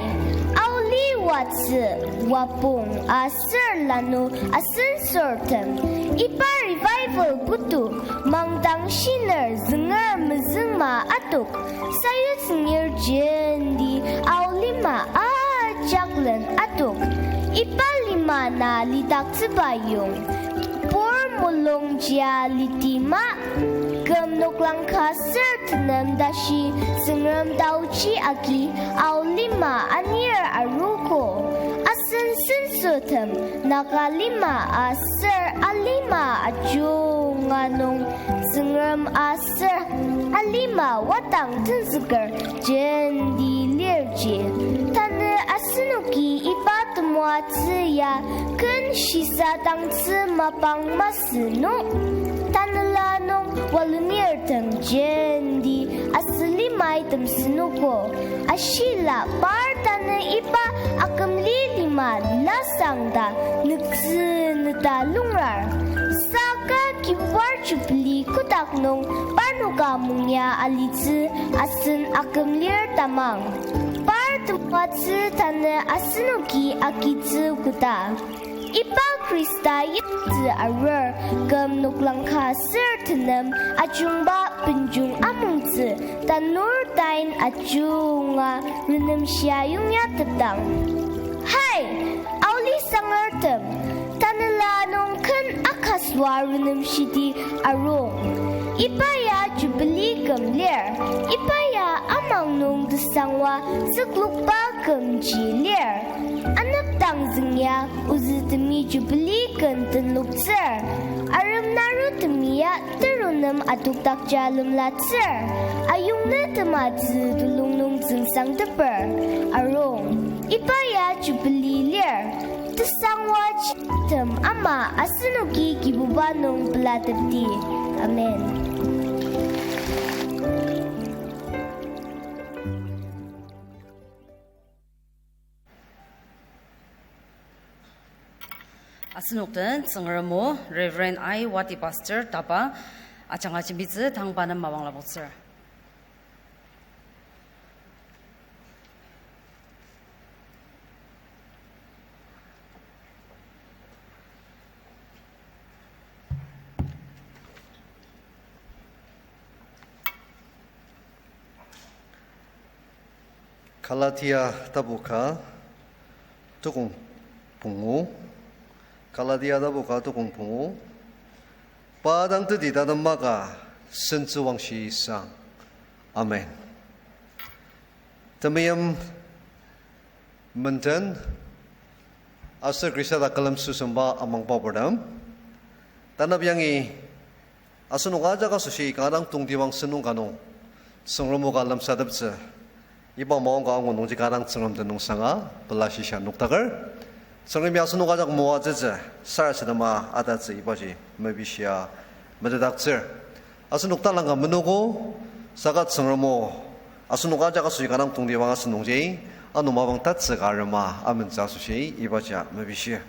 aoli watsü, wapong aser lanu asensortem, iba revival putu mangdang shiner zünger mezüngma atok. Sayutsüngir jenti ao lima ajak len atok. Iba lima na lidaktsüba yong, pur mulungjia litima, küm noklang ka ser tenem tashi Tsüngrem taochi agi ao lima anir aruogo. Asen sensotem Naga lima aser alima ajunga nung Tsüngrem aser alima wadang tenzüker jenti lirji. Tanü asenoki iba temoatsü ya ken shisadangtsü mapang masü no. Tanela nung walenirtem jenti asülimai temsenogo. Ashila par tanü iba akümli lima lasang ta nüktsü nüta lungrar. Saka kibuar Jubilee kotak nung parnoka mungya alitsü asen akümlir tamang. Par temoatsü tanü asenoki agitsü koda. Iba Khrista yimtsü arur, küm noklang ka ser tenem ajungba benjung amongtsü tanur tain ajunga renemshia yongya tetang. Hai, aoli sangertem, tanela nung ken akasüa renemshiti arung. Iba ya Jubilee küm lir, iba ya amang nung tesangwa tsüklokba kümji lir. Anepdang züngya ozütemi Jubilee ken tenloktsür. Arem narutemi ya terunem adokdakja lemlatsür. Ayongnü tematsü tulung nung tsüngsangteper arung. Iba ya Jubilee lir. Tesangwa chirtem ama asenoki Kibuba nung pelatepdi. Amen. Asenok den Tsüngrem o Reverend I Wati Pastor taba ajanga jembitsü tangba nem mapang lapoktsür. Galatia tapu ka tukong pungu. Galatia tapu ka tukong pungu. Pa dang teti tatem maka sentsüwangshi sang. Amen. Temeim menden aser Khrista dak külemsüsemba amangba purtem. Tanap yangi asenok ajak asoshi kanga dang tongtibang sentong ka nung Tsüngrem o ka lemsateptsü. Iba maongka angu nungji kanga dang Tsüngrem tenüngsanga pela shisa noktaker. Tsüngremi asenok ajak moatsütsü, sarasadema atatsü ibaji mepishia metetdaktsür. Asenok talangka menogo, saka Tsüngrem o asenok ajak asoshi kanga dang tongtibang asünungji, ano mapang tatsüka arema amentsü asoshi ibaji mepishi.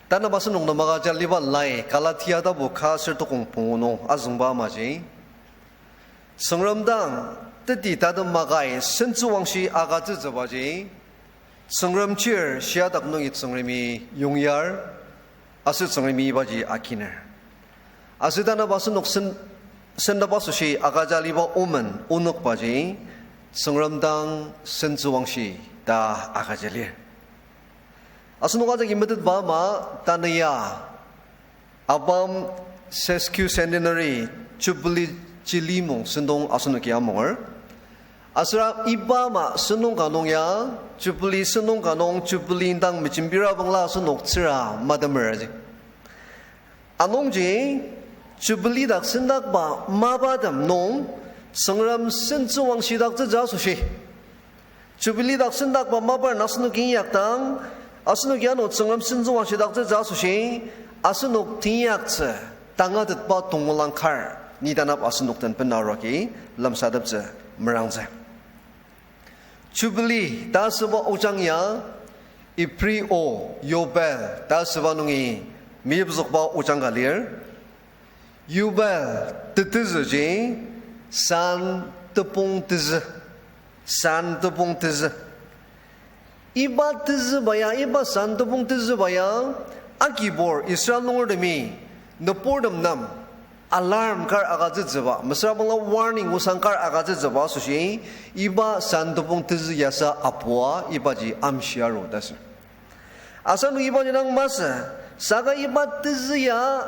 Tanü asenok nemaka jaliba lai Galatia tapu ka aser tukong pungu nung azüngba amaji, Tsüngrem dang teti tatem makai sentsüwangshi agütsütsübaji, Tsüngrem chir shiadak nungi Tsüngremi yongyar, aser Tsüngremi ibaji akiner. Aser tanü asenok sen-, sendaba asoshi agüja aliba omen onükbaji, Tsüngrem dang sentsüwangshi ta agüja lir. Asenok ajaki metetba ama tanü ya ABAM sesquicentenary Jubilee chilimung sentong asenoki amunger. Aser iba ama sentong ka nung ya, Jubilee sentong ka nung Jubilee indang mejembira bangla asenok tsüra matemer aji. Anungji, Jubilee dak sendakba mapatem nung, Tsüngrem sentsüwangshidaktsütsü asoshi Jubilee dak sendakba mapar asenoki inyakdang, asenoki ano Tsüngrem sentsüwangshidaktsütsü asoshi, asenok teinyaktsü tangatetba tongmulung kar, ni tanap asenok den bena aruagi lemsateptsü merangtsü. Jubilee ta asüba ojang ya, Ibri o, Yobel ta asüba nungi meyipzükba ojang ka lir. Yubel tetezüji san tepong tezü. San tepong tezü. Iba tezüba ya, iba san tepong tezüba ya, akibur Israel nungertemi, nüburtem nem, alarm kar agütsütsüba, mesüra bangla warning osang kar agütsütsüba asoshi, iba san tepong tezü yasa apua, ibaji amshia aru ta sür. Asenok ibaji dang masü, saka iba tezü ya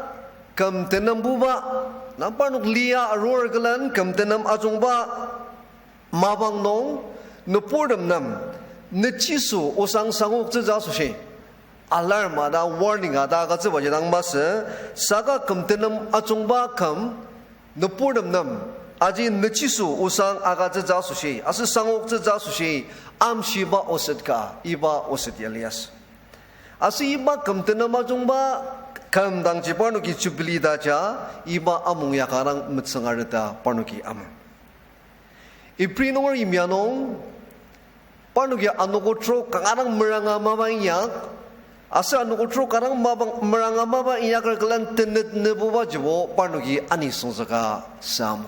küm tenembuba, na parnok lia arur külen küm tenem ajungba mapang nung, nüburtem nem, nüchiso osang sangoktsütsü asoshi, alarm a ta, warning a ta agütsübaji dang masü, saka küm tenem ajungba küm, nüburtem nem, aji nüchiso osang agütsütsü asoshi, aser sangoktsütsü asoshi, amshiba oset ka, iba oset ya liasü. Aser iba küm tenem ajungba küm dangji parnoki Jubilee ta ja, iba amung ya kanga dang metsüngareta parnoki amung. Ibri nunger yimya nung, parnoki anogo trok kanga dang meranga mapa inyak, aser anogo trok kanga dang mapa meranga mapa inyaker külen tenet nübuba jibo parnoki anisüngzüka sam.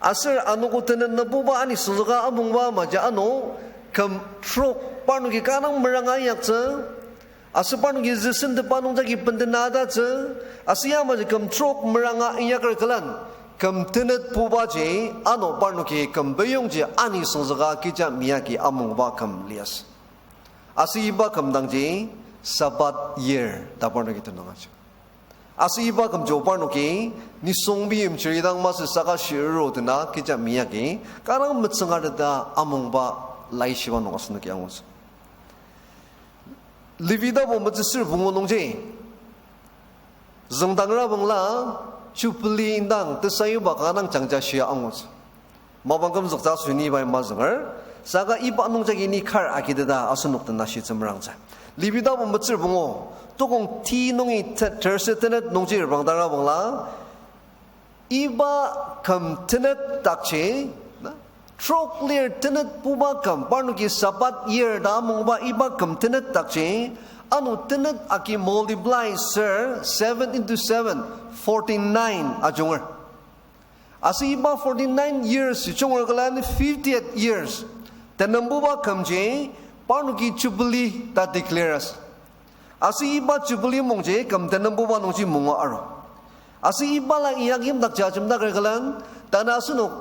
Aser anogo tenet nübuba anisüngzüka amungba maja ano küm trok parnoki kanga dang meranga inyaktsü, aser parnoki züsendeba nungjagi bendena atatsü, aser yamaji küm trok meranga inyaker külen, küm tenet bubaji, ano parnoki küm beyongji anisüngzüka kecha meyagi amungba küm liasü. Aser iba küm dangji Sabbath year ta parnoki tenüng aji. Aser iba kümji parnoki, nisung meimchir idang masü saka shiruru dena kecha meyagi, kanga dang metsüngareta amungba laishiba nung asenoki angutsü. Levi tapu metsüsür pungu nungji, züngdangra bangla, Jubilee indang tesayuba kanga dang jangja shia angutsü. Mapang kümzüktsü asoshi ni pai mazünger, saka iba nungjagi ni kar agiteta asenok den ashitsü merangtsü. Levi tapu metsür pungu, tukong ti nungi te-, terse tenet nungji reprangdanga bangla, iba küm tenet dakji, na, trok lir tenet buba küm, parnoki Sabbath year ta amungba iba küm tenet dakji, ano tenet agi multiply ser seven into seven, forty-nine ajunger. Aser iba forty-nine years junger külen fiftieth years, tenembuba kümji parnoki Jubilee ta declare asü. Aser iba Jubilee mungji küm tenembuba nungji munga aru. Aser ibala inyak yimdakji ajemdaker külen, tanü asenok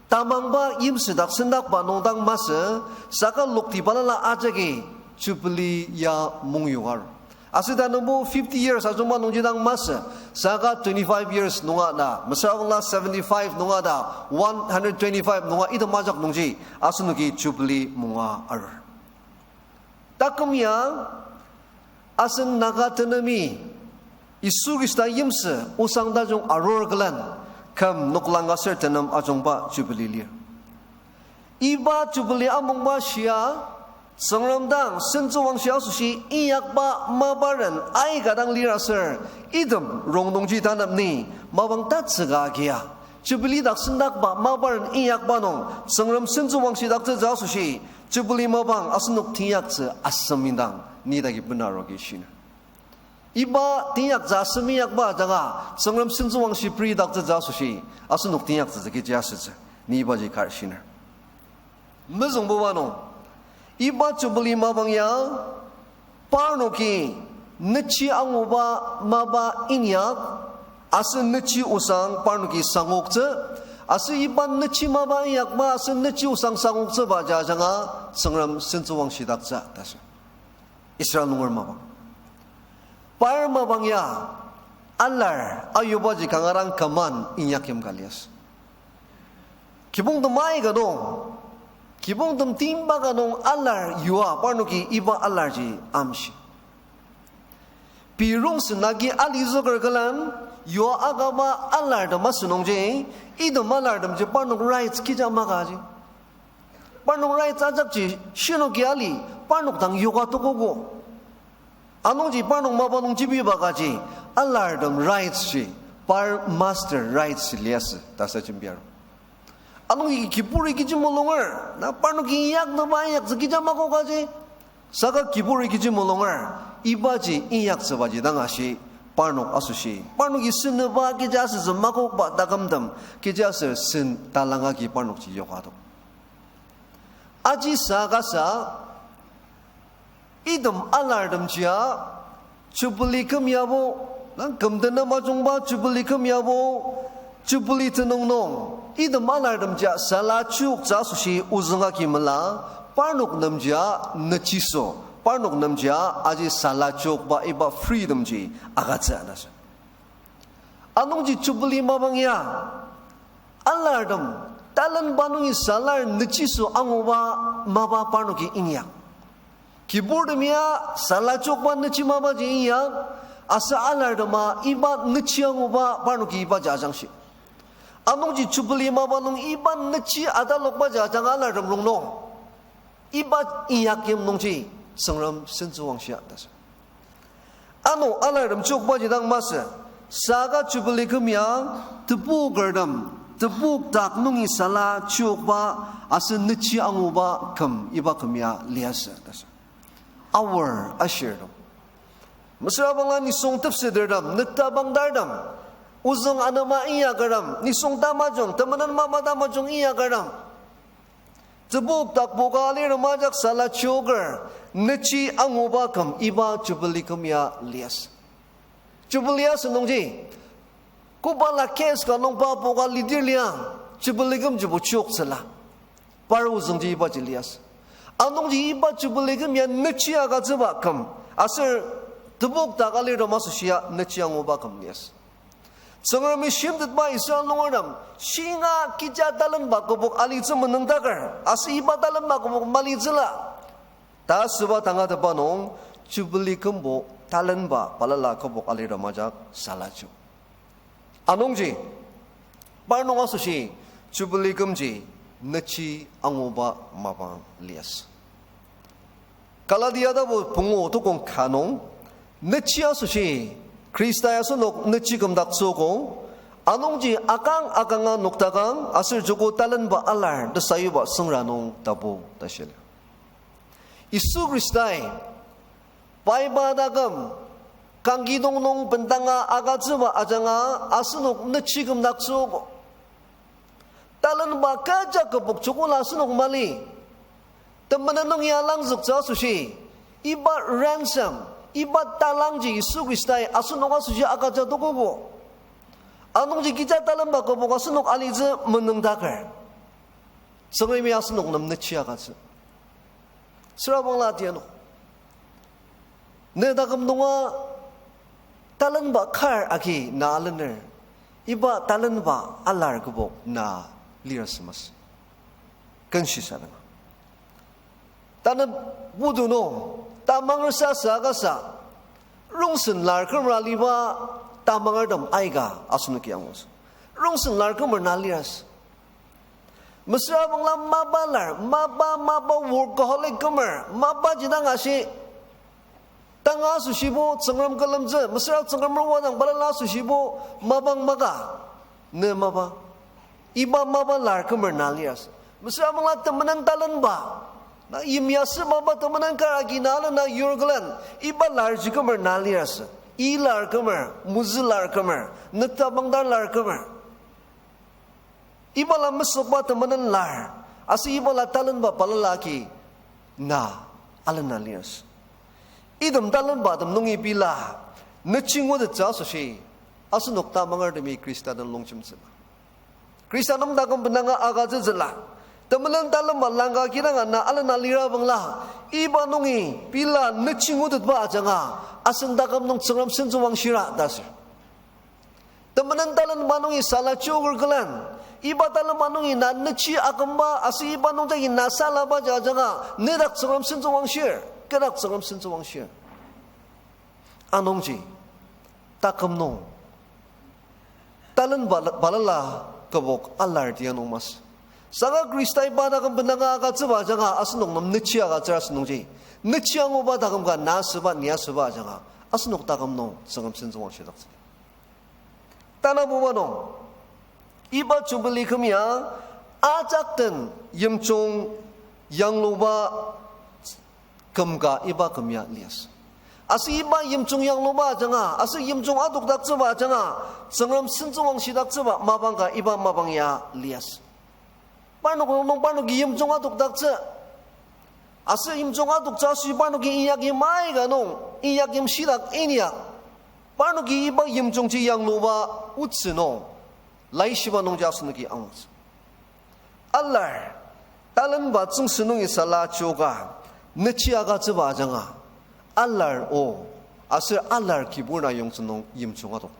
tamangba yimsüdak sendakba nung dang masü, saka lokti balala ajagi Jubilee ya mungyonga aru. Aser tanübo fifty years ajungba nungji dang masü, saka twenty-five years nunga na, mesüra bangla seventy-five nunga ta, one hundred twenty-five nunga item ajak nungji, asenoki Jubilee munga arur. Taküm ya, asen Naga tenemi, Yisu Khrista yimsü osang tajung arur külen, küm noklang aser tenem ajungba Jubilee lir. Iba Jubilee amungba shia, Tsüngrem dang sentsüwangshi asoshi inyakba maparen aika dang lir aser, item rongnungji tanep ni mapang tatsüka agia, Jubilee dak sendakba maparen inyakba nung Tsüngrem sentsüwangshidaktsütsü asoshi, Jubilee mapang asenok teinyaktsü asem indang ni dagi bena arogi shiner. Iba teinyaktsü asem inyakba ajanga, Tsüngrem sentsüwangshi peridaktsütsü asoshi, asenok teinyaktsütsü kechi asütsü, ni ibaji kar shiner. Mezüngbuba nung, Iba Jubilee mapang ya, parnoki nechi anguba mapa inyak, aser nechi osang parnoki sangoktsü, aser iba nechi mapa inyakba aser nechi osang sangoktsüba ajanga Tsüngrem sentsüwangshidaktsü ta ashi. Israel nunger mapang. Par mapang ya, alar ayubaji kanga dang küman inyakyim ka liasü. Kibongtem aika nung, kibongtem timba ka nung alar yua parnoki iba alarji amshi. Pei rongsen agi alizüker külen, yua akaba alartem asünungji, item alartemji parnok rights kecha makaji. Parnok rights ajakji shinoki ali, parnok dang yoka tokogo. Anungji parnok mapa nung jibiba kaji, alartem rights ji, par master rights ji liasü ta sa jembiar. Anungji kiburi kechi mulunger, na parnoki inyaknüba inyaktsü kecha makokaji. Saka kiburi kechi mulunger, ibaji inyaktsübaji dang ashi, parnok asoshi. Parnoki senüba kecha asütsü makokba takümtem, kecha aser sen talang agi parnokji yoka tok. Aji sa kasa, item alartemjia, Jubilee küm yabo, na küm tenem ajungba Jubilee küm yabo, Jubilee tenüng nung, item alartemjia sala chiyoktsü asoshi ozüng agi mela, parnok nemjia nechiso, parnok nemjia aji sala chiyokba iba freedom ji agütsü ta ashi. Anungji Jubilee mapang ya, alartem, talenba nungi salar nechiso anguba mapa parnoki inyak. Kiburtem ya sala chiyokba nechi mapaji inyak, aser alartema iba nechi anguba parnoki ibaji ajangshi. Anungji Jubilee mapa nung iba nechi atalokbaji ajanga alartem rongnung, iba inyakyim nungji Tsüngrem sentsüwangshia ta ashi. Ano alartem chiyokbaji dang masü, saka Jubilee küm ya, tebukertem, tebukdak nungi sala chiyokba, aser nechi anguba küm, iba küm ya liasü ta ashi. Aor ashir nung, mesüra bangla nisung tepsetertem, nüktabangdartem, ozüng anema inyakertem, nisung tamajung, temenen mapa tamajung inyakertem, tebukdak puka alirtem ajak sala chiyoker, nechi anguba küm iba Jubilee küm ya liasü. Jubilee asü nungji, koba la case ka nung pa puka lidir liang, Jubilee kümjibo chiyoktsüla. Par ozüngji ibaji liasü. Anungji iba Jubilee küm ya nechi agütsüba küm, aser tebukdak alirtem asoshia nechi anguba küm liasü. Tsüngremi shimtetba Israel nungertem, shinga kecha talenba kübok alitsü menüngdaker, aser iba talenba kübok malitsüla ta asüba tangatetba nung, Jubilee kümbo talenba balala kübok alirtem ajak sala chio. Anungji, parnok asoshi Jubilee kümji nechi anguba mapang liasü. Galatia tapu pungu tukong ka nung, nechi asoshi Khristai asenok nechi kümdaktsüogo, anungji akang akanga noktakang aser joko talenba alar tesayuba süngra nung tapu ta shia lir. Yisu Khristai, pai pa taküm, kangkidong nung bendanga agütsüba ajanga asenok nechi kümdaktsüogo. Talenba kecha kübok joko la asenok mali. Temenen nung ya langzüktsü asoshi, iba ransom, iba talangji Yisu Khristai asenok asoshi agüja tokogo. Anungji kecha talenba kübok asenok alitsü menüngdaker, Tsüngremi asenok nem nechi agütsü. Süra bangla tiano, ne taküm nunga talenba kar agi na alener, iba talenba alar kübok na lir asü masü. Kenshisadanga, tanü putu nung, tamangersa sü akasa, rongsen lar kümer aliba tamangertem aika asenoki angutsü. Rongsen lar kümer na lir asü. Mesüra bangla mapa lar, mapa, mapa workaholic kümer, mapaji dang ashi, tanga asoshibo, Tsüngrem külemtsü, mesüra Tsüngrem wadang balala asoshibo, mapang maka, ne mapa. Iba mapa lar kümer na lir asü. Mesüra bangla temenen talenba, na yimya sübaba temenen kar agi na alena yur külen, iba larji kümer na lir asü. I lar kümer, mozü lar kümer, nüktabangdar lar kümer, iba la mesükba temenen lar, aser iba la talenba balala agi na alena lir asü. Item talenba tem nungi pila, nechi ngutettsü asoshi, asenok tamangertemi Khrista den longjemtsüla. Khrista nem taküm benanga agütsütsüla. Temenen talenba langka kidanga na alena lira bangla, iba nungi pila nechi ngutetba ajanga, asen taküm nung Tsüngrem sentsüwangshira ta asür. Temenen talenba nungi sala chioker külen, iba talenba nungi na nechi akümba aser iba nungjagi na salaba ja ajanga, nedak Tsüngrem sentsüwangshir, kedak Tsüngrem sentsüwangshir. Anungji, taküm nung, talen bala-, balala kübok alar tia nung masü. Saka Khrista iba taküm benanga agütsüba ajanga asenok nem nechi agütsür asünungji, nechi anguba taküm ka na asüba, ni asüba ajanga, asenok taküm nung Tsüngrem sentsüwangshidaktsü. Tanabuba nung, iba Jubilee küm ya, ajak den yimjung yangluba küm ka iba küm ya liasü. Aser iba yimjung yangluba ajanga, aser yimjung adokdaktsüba ajanga, Tsüngrem sentsüwangshidaktsüba mapang ka iba mapang ya liasü. Parnok rongnung parnoki yimjung adokdaktsü. Aser yimjung adoktsü asoshi parnoki inyakyim aika nung, inyakyim shidak inyak, parnoki iba yimjungji yangluba otsü nung, laishiba nungji asenoki angutsü. Alar, talenba tsüngsü nungi sala chioka, nechi agütsüba ajanga, alar o, aser alar kibur na yongtsü nung yimjung adok.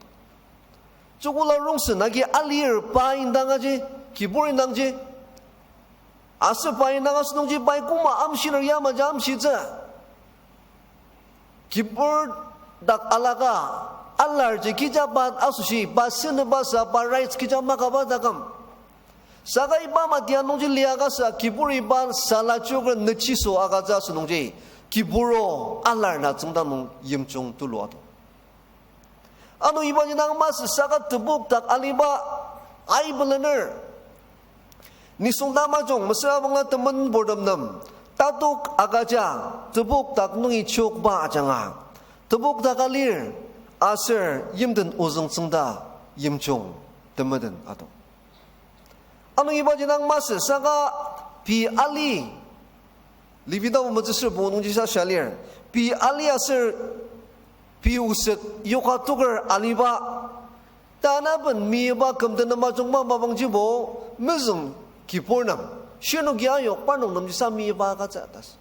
Joko la rongsen agi alir pa indang aji, kibur indangji. Aser pa indang asünungji pai koma amshiner yamaji amshitsü. Kibur dak alaka, alarji kecha pa asoshi, pa senüba sa, pa rights kecha makaba taküm. Saka iba mati anungji liaka sa, kibur iba sala chioker nechiso agütsü asünungji, kibur o alar na tsüngda nung yimjung tulu ato. Ano ibaji dang masü saka tebok dak aliba aibelener. Nisung tamajung mesüra bangla temenburtem nem tatok agüja tebok dak nungi chiokba ajanga, tebok dak alir aser yimden ozüng tsüngda yimjung temeten ato. Ano ibaji dang masü saka pei ali, Levi tapu metsüsür pungu nungji sasha lir, pei ali aser pei oset yoka toker aliba, tanaben miba kümden nem ajungba mapangjibo, mezüng kibur nem, shirnoki ayok parnok nemjisa miba agütsü ta asü.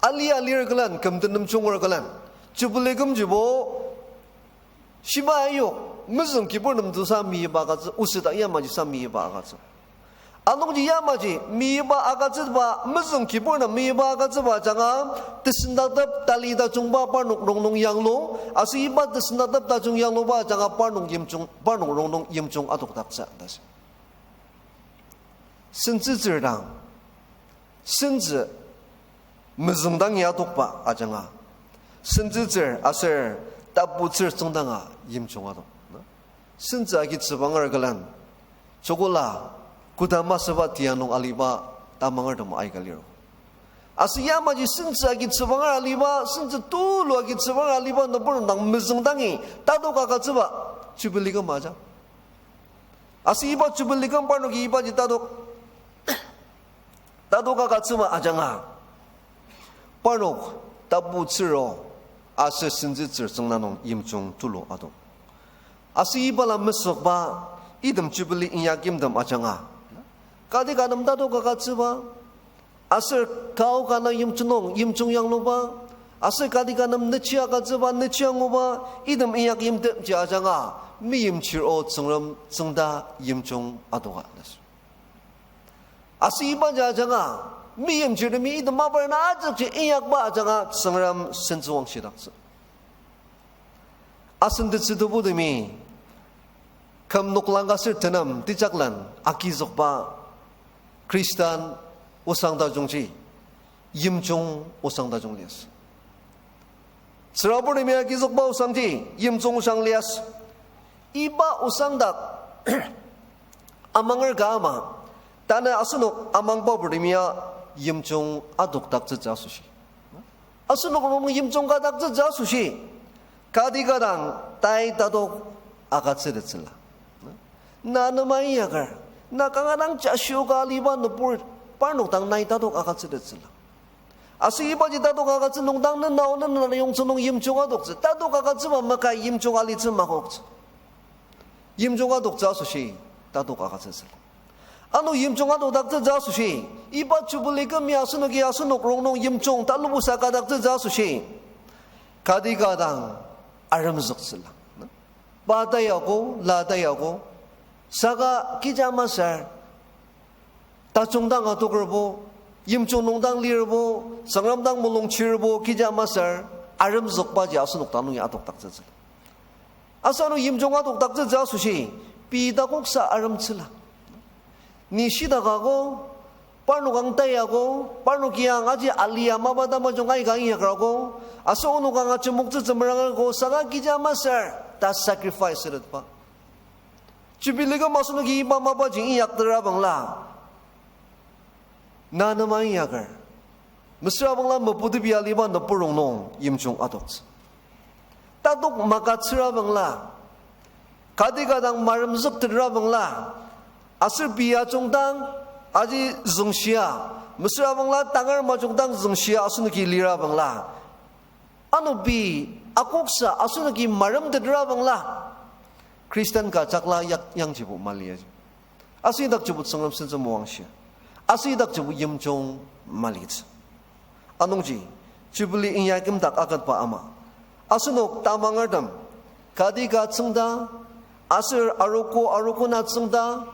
Ali alir külen, kümden nem junger külen, Jubilee kümjibo, shiba ayok, mezüng kibur nem tusa miba agütsü, oset dak yamaji sa miba agütsü. Anungji yamaji miba agütsüba, mezüng kibur nem miba agütsüba ajanga, tesendaktep tali tajungba parnok rongnung yanglu, aser iba tesendaktep tajung yangluba ajanga parnok yimjung, parnok rongnung yimjung adokdaktsü ta asü. Sentsütsür dang, sentsü mezüng dangi adokba ajanga, sentsütsür aser taputsür tsüngdanga yimjung adok. Sentsü agi tsübanger külen, joko la koda masüba tia nung aliba tamangertem aika lir. Aser yamaji sentsü agi tsübanger aliba, sentsü tulu agi tsübanger aliba nübur dang mezüng dangi tatok agütsüba Jubilee küm aja. Aser iba Jubilee küm parnoki ibaji tatok, tatok agütsüba ajanga, parnok taputsür o aser sentsütsür tsüngda nung yimjung tulu ato. Aser ibala mesükba, item Jubilee inyakyimtem ajanga, kati ka nem tatok agütsüba, aser kao ka na yimjung nung yimjung yangluba, aser kati ka nem nechi agütsüba, nechi anguba, item inyakyimtemji ajanga, meimchir o Tsüngrem tsüngda yimjung adoka ta asü. Aser ibaji ajanga, meimchirtemi item mapa na ajükji inyakba ajanga Tsüngrem sentsüwangshidaktsü. Asen tetsü tebutemi, küm noklang ka ser tenem tejaklen agizükba Khristan osang tajungji yimjung osang tajung liasü. Tsüraburtemi agizükba osangji yimjung osang liasü. Iba osang dak amanger ka ama, tanü asenok amangbaburtemi ya yimjung adokdaktsütsü asoshi, asenok rongnung yimjung ka adokdaktsütsü asoshi, kati ka dang tai tatok agütsütettsüla. Na nema inyaker, na kanga dang jashioka aliba nübur parnok dang nai tatok agütsütettsüla. Aser ibaji tatok agütsü nung dang nenao nena yongtsü nung yimjung adoktsü. Tatok agütsüba maka yimjung alitsü makoktsü. Yimjung adoktsü asoshi tatok agütsütsüla. Ano yimjung adokdaktsütsü asoshi, iba Jubilee küm ya asenoki asenok rongnung yimjung talubusa kadaktsütsü asoshi, kati ka dang aremzüktsüla. Pa tayago, la tayago, saka kecha masür, tajung dang adokerbo, yimjung nung dang lirbo, Tsüngrem dang mulung chirbo, kecha masür, aremzükbaji asenok dang nungi adokdaktsütsüla. Aser ano yimjung adokdaktsütsü asoshi, pei takoksa aremtsüla. Ni shidakago, parnok ang tayago, parnoki ang aji alia mapa tamajung aika inyakrago, aser onok ang ajemoktsütsü merangago, saka kecha masür, ta sacrifice süretba. Jubilee küm asenoki iba mapaji inyaktetra bangla, na nem inyaker, mesüra bangla meputepi aliba nübur rongnung yimjung adoktsü. Tatok magütsüra bangla, kati ka dang maremzüktetra bangla, aser pei ajung dang aji züngshia, mesüra bangla tangar majung dang züngshia asenoki lira bangla, ano pei akoksa asenoki maremtetra bangla, Christian ka jakla yak yangjibo mali aji. Aser idakjibo Tsüngrem sentsü moangshi. Aser idakjibo yimjung malitsü. Anungji, Jubilee inyakimdak aketba ama, asenok tamangertem, kati ka tsüngda, aser arogo arogo na tsüngda,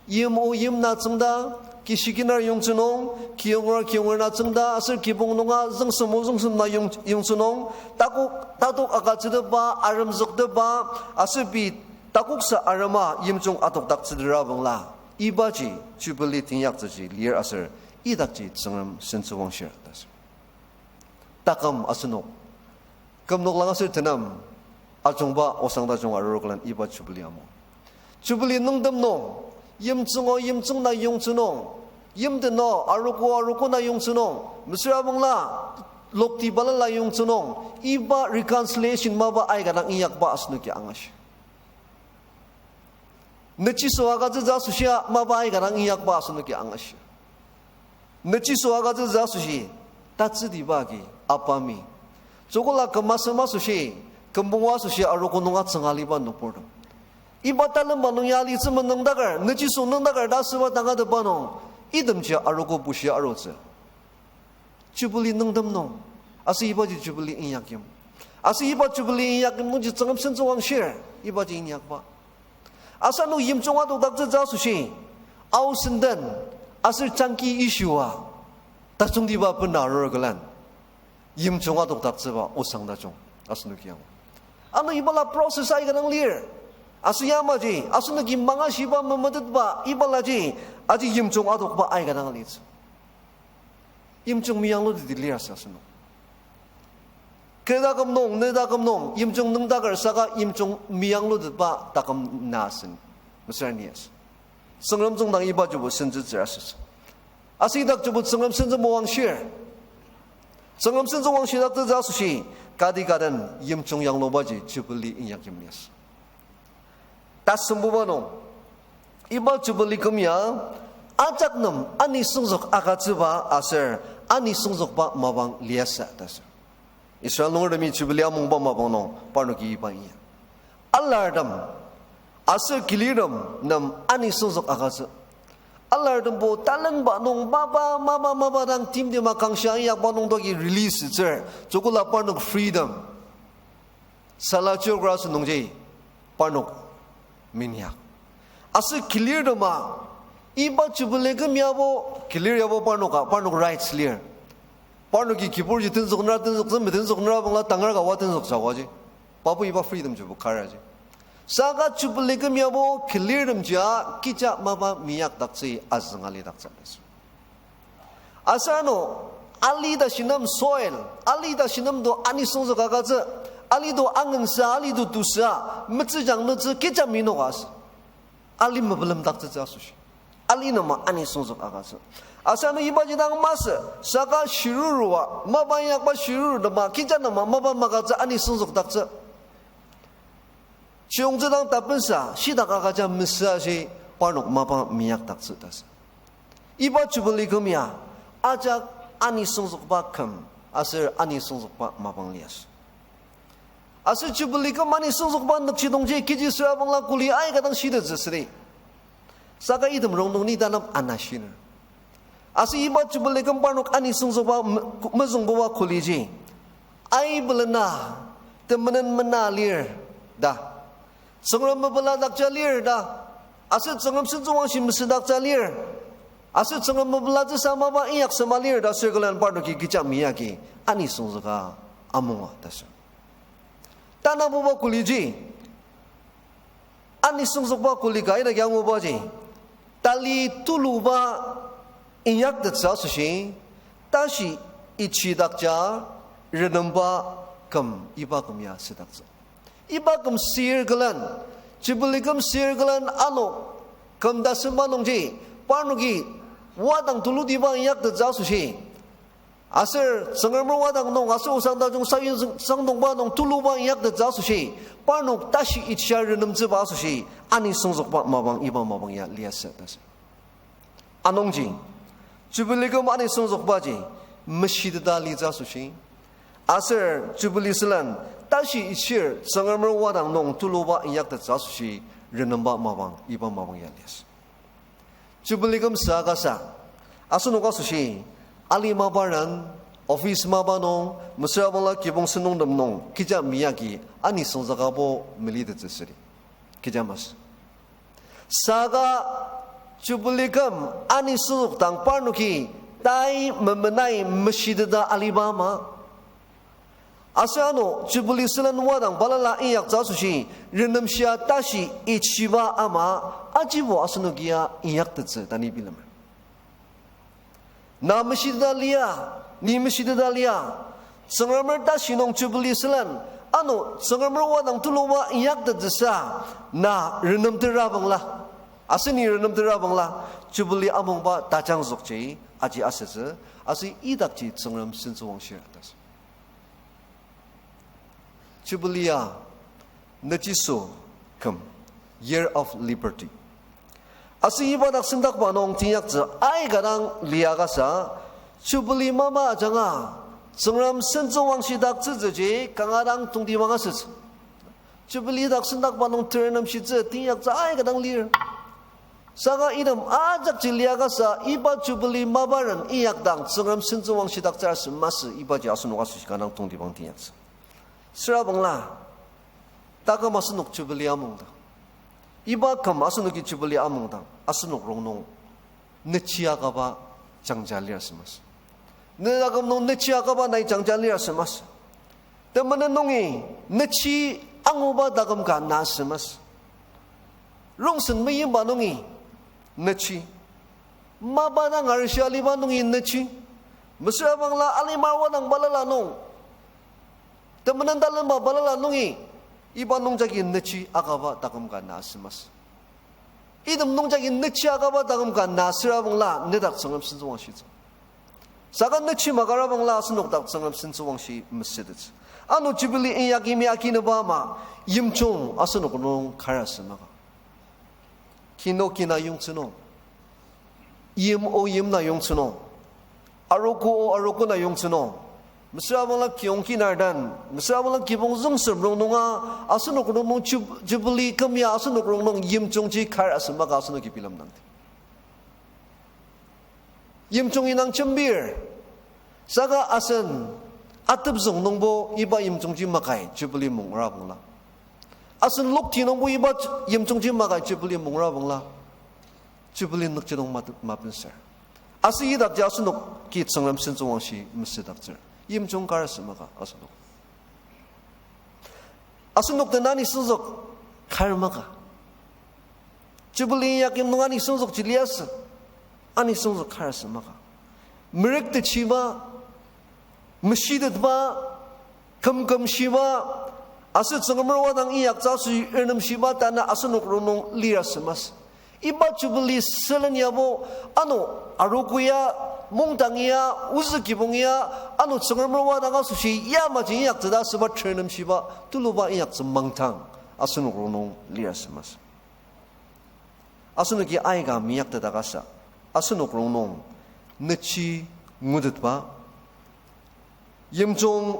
yim o yim na tsüngda, kishikiner yongtsü nung, kiyonger kiyonger na tsüngda, aser kibong nunga züngsem o züngsem na yong- yongtsü nung, takok tatok agütsütepba, aremzüktepba, aser pei takoksa arema yimjung adokdaktsütetra bangla, ibaji Jubilee teinyaktsüji lir aser idakji Tsüngrem sentsüwangshir ta sür. Taküm asenok kümnok lang aser tenem ajungba osang tajung aruroklan iba Jubilee amo. Jubilee nüngtem nung, yimtsüngo yimtsüng na yongtsü nung, yimteno arogo arogo na yongtsü nung, mesüra bangla lokti balala yongtsü nung, iba reconciliation mapa aika dang inyakba asenoki angashi. Nüchiso agütsütsü asoshia mapa aika dang inyakba asenoki angashi. Nüchiso agütsütsü asoshi, tatsütiba agi apami, joko la küm asem asoshi, kümbung asoshi arogo nung atsüng aliba nüburtem, iba talemba nung ya alitsü menüngdaker, nüchiso nüngdaker ta asüba tangatetba nung, itemji arogo bushia arutsü. Jubilee nüngtem nung, aser ibaji Jubilee inyakyim. Aser iba Jubilee inyakyim nungji Tsüngrem sentsüwangshir, ibaji inyakba. Aser ano yimjung adokdaktsütsü asoshi, Ao senden, aser jangki ishua, tajungtiba bena arur külen, yimjung adokdaktsüba osang tajung asenoki angu. Ano ibala process aika dang lir. Aser yamaji asenoki mangashiba memetetba ibalaji, aji yimjung adokba aika dang alitsü. Yimjung meyangluteti lir asa asenok. Kü taküm nung, ne taküm nung yimjung nüngdaker saka yimjung meyanglutetba taküm na asen, mesüra ni as- Tsüngrem tsüngdang iba jibo sentsütsür asütsü. Aser idakjibo Tsüngrem sentsü moangshir. Tsüngrem sentsü wangshidaktsütsü asoshi, kati ka den yimjung yanglubaji Jubilee inyakyim liasü. Tasembuba nung, iba Jubilee küm ya ajak nem anisüngzük agütsüba aser anisüngzükba mapang liasü ta sür. Israel nungertemi Jubilee amungba mapang nung parnoki iba inyak. Alartem aser kilirtem nem anisüngzük agütsü. Alartembo talenba nung mapa, mapa, mapa dang timtima kangshia inyakba nungdoki release sütsür, joko la parnok freedom. Sala geography nungji parnok minyak. Aser kilirtema, iba Jubilee küm yabo, kilir yabo parnoka, parnok rights lir. Parnoki kibur ji tenzük nra, tenzük zeme tenzük nra bangla tangar ka oa tenzük jawaji. Pabo iba freedom jibo karaji. Saka Jubilee küm yabo kilirtemjia kecha mapa minyakdaktsü azünga lidaktsü. Aser ano, ali ta shinem soil, ali ta shinem to anisüngzük agütsü, ali to angensa, ali to tusa, metsüjang nütsü kecha minoka asü. Ali mepelemdaktsütsü asoshi, ali nem anisüngzük agütsü. Aser ano ibaji dang masü, saka shirurua, mapa inyakba shiruru tema, kecha nem mapa magütsü anisüngzükdaktsü. Chiyongtsü dang tapensa, shidak agüja mesüa shi parnok mapa minyakdaktsü ta sü. Iba Jubilee küm ya, ajak Ani süngzükba küm, aser ani süngzükba mapang liasü. Aser Jubilee küm ani süngzükba nükjidongji kechi süra bangla kuli aika dang shitettsü südi. Saka item rongnung ni tanap ana shiner. Aser iba Jubilee küm parnok ani süngzükba me-, mezüngbuba kuliji, aibelena temenen mena lir ta, Tsüngrem mepela dakja lir ta, aser Tsüngrem sentsüwangshi mesüdakja lir, aser Tsüngrem mepelatsüsa mapa inyaksema lir ta circle-an parnoki kecha meyagi ani süngzüka amunga ta sür. Tanabuba kuliji, ani süngzükba kuli ka idaki angubaji, tali tuluba inyaktettsü asoshi, tashi ichidakja renemba küm iba küm ya südaktsü. Iba küm circle-an, Jubilee küm circle-an ano küm tasemba nungji, parnoki wadang tulutiba inyaktettsü asoshi, aser Tsüngremer wadang nung aser osang tajung sayutsüng sangdongba nung tuluba inyaktettsü asoshi, parnok tashi ichia renemtsüba asoshi, ani süngzükba mapang iba mapang ya liasü ta sür. Anungji, Jubilee küm ani süngzükbaji meshiteta litsü asoshi, aser Jubilee sülen tashi ichir Tsüngremer wadang nung tuluba inyaktettsü asoshi renemba mapang iba mapang ya liasü. Jubilee küm süakasa, asenok asoshi, ali maparen, office mapa nung, mesüra bangla kibong sentongtem nung kecha meyagi ani süngzükabo melitettsü südi. Kecha masü. Saka Jubilee küm ani süngzük dang parnoki tai memenai meshiteta aliba ama, aser ano Jubilee sülen wadang balala inyaktsü asoshi, renemshia tashi ichiba ama, ajibo asenokia inyaktettsü ta ni bilemer. Na meshiteta lia, ni meshiteta lia, Tsüngremer tashi nung Jubilee sülen, ano Tsüngremer wadang tuluba inyaktettsüsa, na renemtera bangla, aser ni renemtera bangla, Jubilee amungba tajangzükji aji asütsü, aser idakji Tsüngrem sentsüwangshir ta sür. Jubilee ya, nüchiso küm, Year of Liberty. Aser iba dak sendakba nung teinyaktsü aika dang liakasa, Jubilee mapa ajanga, Tsüngrem sentsüwangshidaktsütsüji kanga dang tongtibang asütsü. Jubilee dak sendakba nung terenemshitsü teinyaktsü aika dang lir. Saka item ajakji liakasa iba Jubilee maparen inyakdang Tsüngrem sentsüwangshidaktsür asü masü ibaji asenok asoshi kanga dang tongtibang teinyaktsü. Süra bangla, taküm asenok Jubilee amungdang, iba küm asenoki Jubilee amungdang asenok rongnung nechi akaba jangja lir asü masü. Ne taküm nung nechi akaba nai jangja lir asü masü. Temenen nungi nechi anguba taküm ka na asü masü. Rongsen meyimba nungi nechi, mapa dang arishi aliba nungi nechi, mesüra bangla alimar wadang balala nung, temenen talenba balala nungi, iba nungjagi nechi akaba taküm ka na asü masü. Item nungjagi nechi akaba taküm ka na süra bangla nedak Tsüngrem sentsüwangshitsü. Saka nechi makara bangla asenok dak Tsüngrem sentsüwangshi mesütettsü. Ano Jubilee inyak yimya akinüba ama, yimjung asenok nung kar asü maka. Kino kina yongtsü nung, yim o yim na yongtsü nung, arogo o arogo na yongtsü nung, mesüra bangla kiyong kinar den, mesüra bangla kibong züngsem rongnunga, asenok rongnung Jub-, Jubilee küm ya asenok rongnung yimjungji kar asü maka asenoki bilemdangdi. Yimjung indang jembir. Saka asen atepzüng nungbo iba yimjungji makai Jubilee mungra bangla, asen lokti nungbo iba yimjungji makai Jubilee mungra bangla, Jubilee nükjidong mat-, mapenser. Aser idakji asenoki Tsüngrem sentsüwangshi mesüdaktsür. Yimjung kar asü maka asenok. Asenok den ani süngzük kar maka. Jubilee inyak yim nung ani süngzükji liasü. Ani süngzük kar asü maka. Merektettsüba, meshitetba, kümkümshiba, aser Tsüngremer wadang inyaktsü asoshi renemshiba tanü asenok rongnung lir asü masü. Iba Jubilee sülen yabo, ano arogo ya, mungdang ya, ozü kibong ya, ano Tsüngremer wadang asoshi yamaji inyaktsü ta asüba renemshiba, tuluba inyaktsü mangdang asenok rongnung lir asü masü. Asenoki aika meinyakteta kasa, asenok rongnung nechi ngutetba, yimjung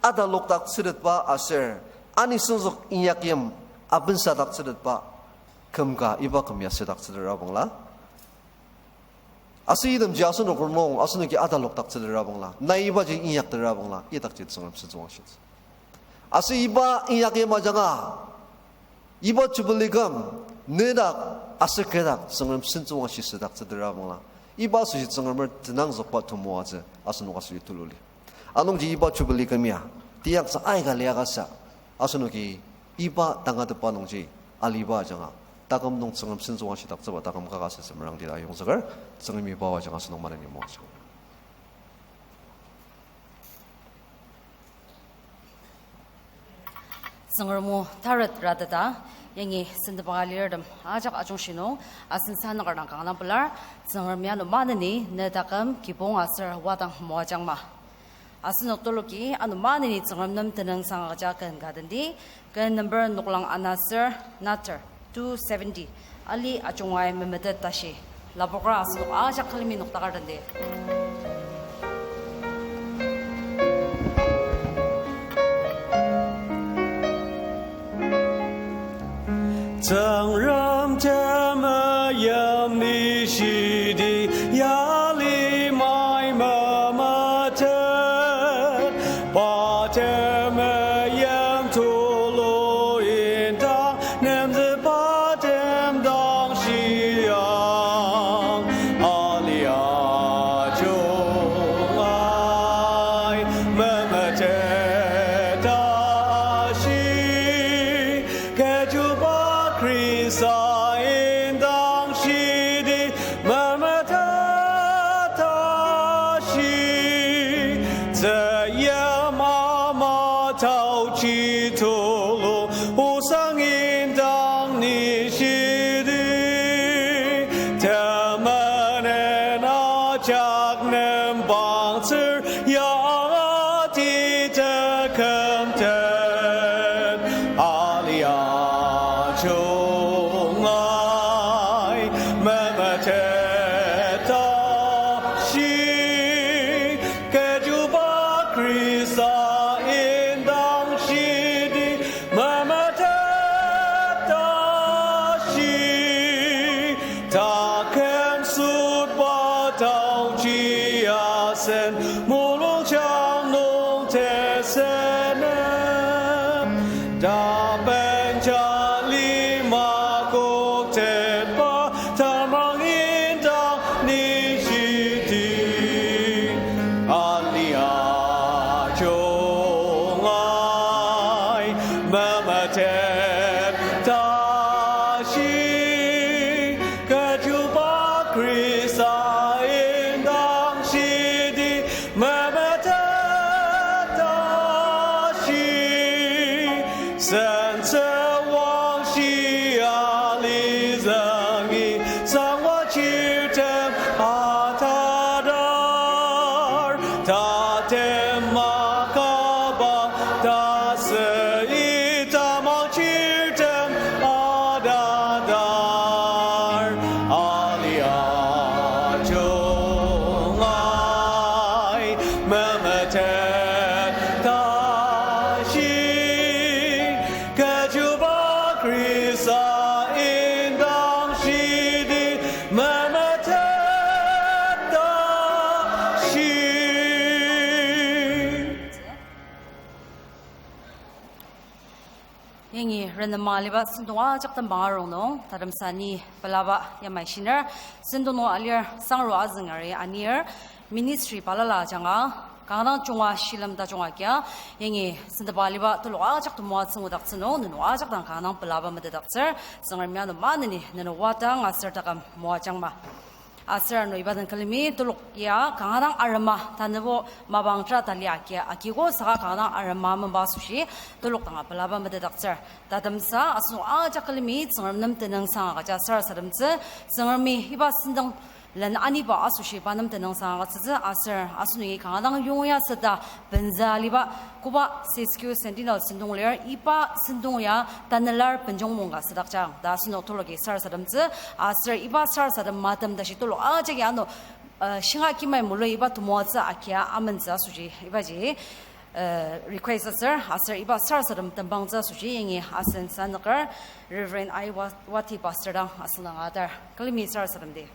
atalokdaktsütetba aser anisüngzük inyakyim abensadaktsütetba kümka iba küm ya südaktsütera bangla. Aser itemji asenok rongnung asenoki atalokdaktsütera bangla, nai ibaji inyaktetera bangla, idakji Tsüngrem sentsüwangshitsü. Aser iba inyakyim ajanga, iba Jubilee küm, nedak aser kü dak Tsüngrem sentsüwangshi südaktsütera bangla, iba asoshi Tsüngremer tenangzükba temoatsü asenok asoshi tulu lir. Anungji iba Jubilee küm ya tiyaktsü aika liakasa, asenoki iba tangatetba nungji aliba ajanga, taküm nung Tsüngrem sentsüwangshidaktsüba taküm kaka asütsü merangdi ta ayongzüker, Tsüngremi pa ajanga asenok maneni moajang. Tsüngrem o taret rateta, yangi sendeba alirtem ajak ajungshi nung, asen sanüker dang kanga pelar, Tsüngrem ya ano maneni ne taküm kibong aser wadang moajangma. Asenok tuluki ano maneni Tsüngrem nem tenüngsang agüja ken ka tendi, ken number noklang ana ser nater two seventy, ali ajungai memetet tashi. Lapokra asenok ajak külemi noktakar tendi. Tsüngrem temeim ni shidi yalimai memetet, pa temeim tulu indang nemzü pa temdang shiang, alia jungai memetet tashi, kechiba Khrista indang shidi memetet tashi, tzüyim ama taochi tulu osang indang ni shidi, temenen ajak nem pangtsür ya ati tekümtet, alia jungai memetet tashi, kechiba Khrista indang shidi memetet tashi, taküm sütba taochi asen mulungjang nung tesenem, tapenja lima koktetba tamang indang ni shidi, alia jungai memetet tashi, kechiba Khrista indang shidi memetet tashi, sentsüwangshi alizüngi sangwa chirtem atadar, tatem makaba tasü itamang chirtem atadar, alia jungai memetet tashi, kechiba Khrista indang shidi memetet tashi. Yangi renema aliba sentong ajak tembang arung nung, tatemsa ni pelaba yamai shiner, sentong nung alir sangro azüngari anir, ministry balala ajanga, kanga dang junga shilem tajung agia, yangi senteba aliba telok ajak temoatsü ngudaktsü nung, nenok ajak dang kanga dang pelaba metetdaktsür, Tsüngrem ya ano maneni nenok wadang aser taküm moajangma. Aser ano iba den külemi telok ya kanga dang arema tanübo mapang tera tali agia agiko saka kanga dang arema memba asoshi telok danga pelaba metetdaktsür. Tatemsa asenok ajak külemi Tsüngrem nem tenüngsang agüja sarasademtsü, Tsüngremi iba sentong len aniba asoshi pa nem tenüngsang agütsütsü aser asenoki kanga dang yongya süta benzü aliba koba sixty-second centennial sentong lir iba sentong ya tanelar benjong mungka südakjang ta asenok teloki sarasademtsü aser iba sarasadem matem tashi telok ajaki ano Uh, shinga kimai mulu iba temoatsü akia amentsü asoshi ibaji, uh, request asür, aser iba sarasadem tembangtsü asoshi yangi asen sanüker Reverend I. Wa-, Wati Pastor dang asüngdang atar. Külemi sarasademdi.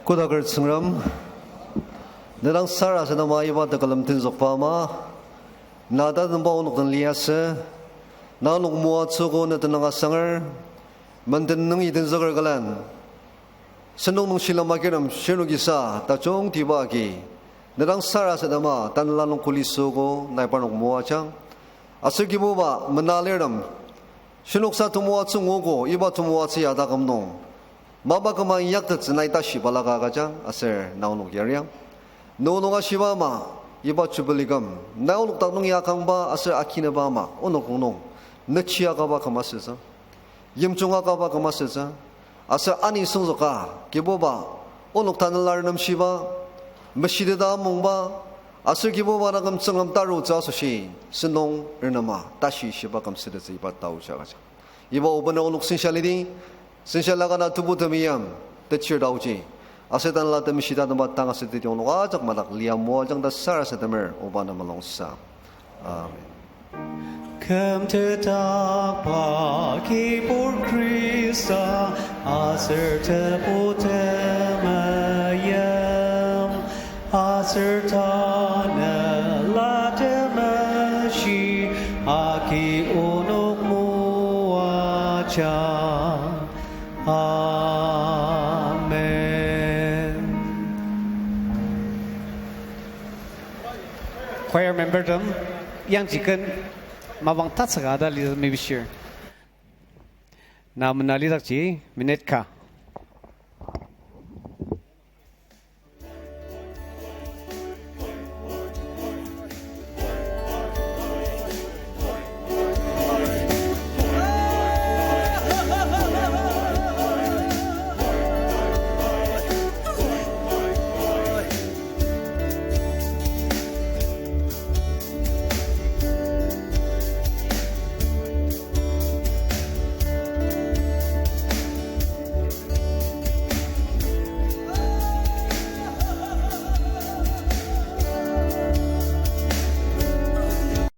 Kodaker Tsüngrem, ne dang sarasadema iba tekülem tenzükba ama, na tatemba onok den liasü, na onok moatsüogo ne tenüng asanger, menden nungi tenzüker külen, sentong nung shilem akirtem shirnokisa tajungtiba agi, ne dang sarasadema tanela nung kuli süogo nai parnok moajang. Aser Kibuba mena alirtem, shirnoksa temoatsü nguogo iba temoatsü ya taküm nung mapa küma inyaktettsü nai tashi balaka agüjang aser na onok yariang. Ne onok ashiba ama iba jubilee küm nai onok dak nung ya kangba aser akinaba ama onok nung nung nechi akaba küm asütsü, yimjung akaba küm asütsü, aser ani süngzüka Kibuba onok tanela renemshiba, meshiteta amungba, aser Kibuba na küm Tsüngrem tarutsü asoshi sentong renema tashi shiba küm sütettsü iba taoji agüjang. Iba obener onok sensha lidi, sensha lakana tebu temeim techir taoji, aser tanela temeshi tatemba tang asüteti onok ajak madak lia moajang ta sarasademer oba na mulungsa. Amen. Kümtetakba Kibur Khrista, aser Tebu temeim, aser Tanela Temeshi agi onok moajang. Amen. Choir membertem, yangji ken mapang tatsüka ta lisa mepishir. Na mena lidakji minute ka.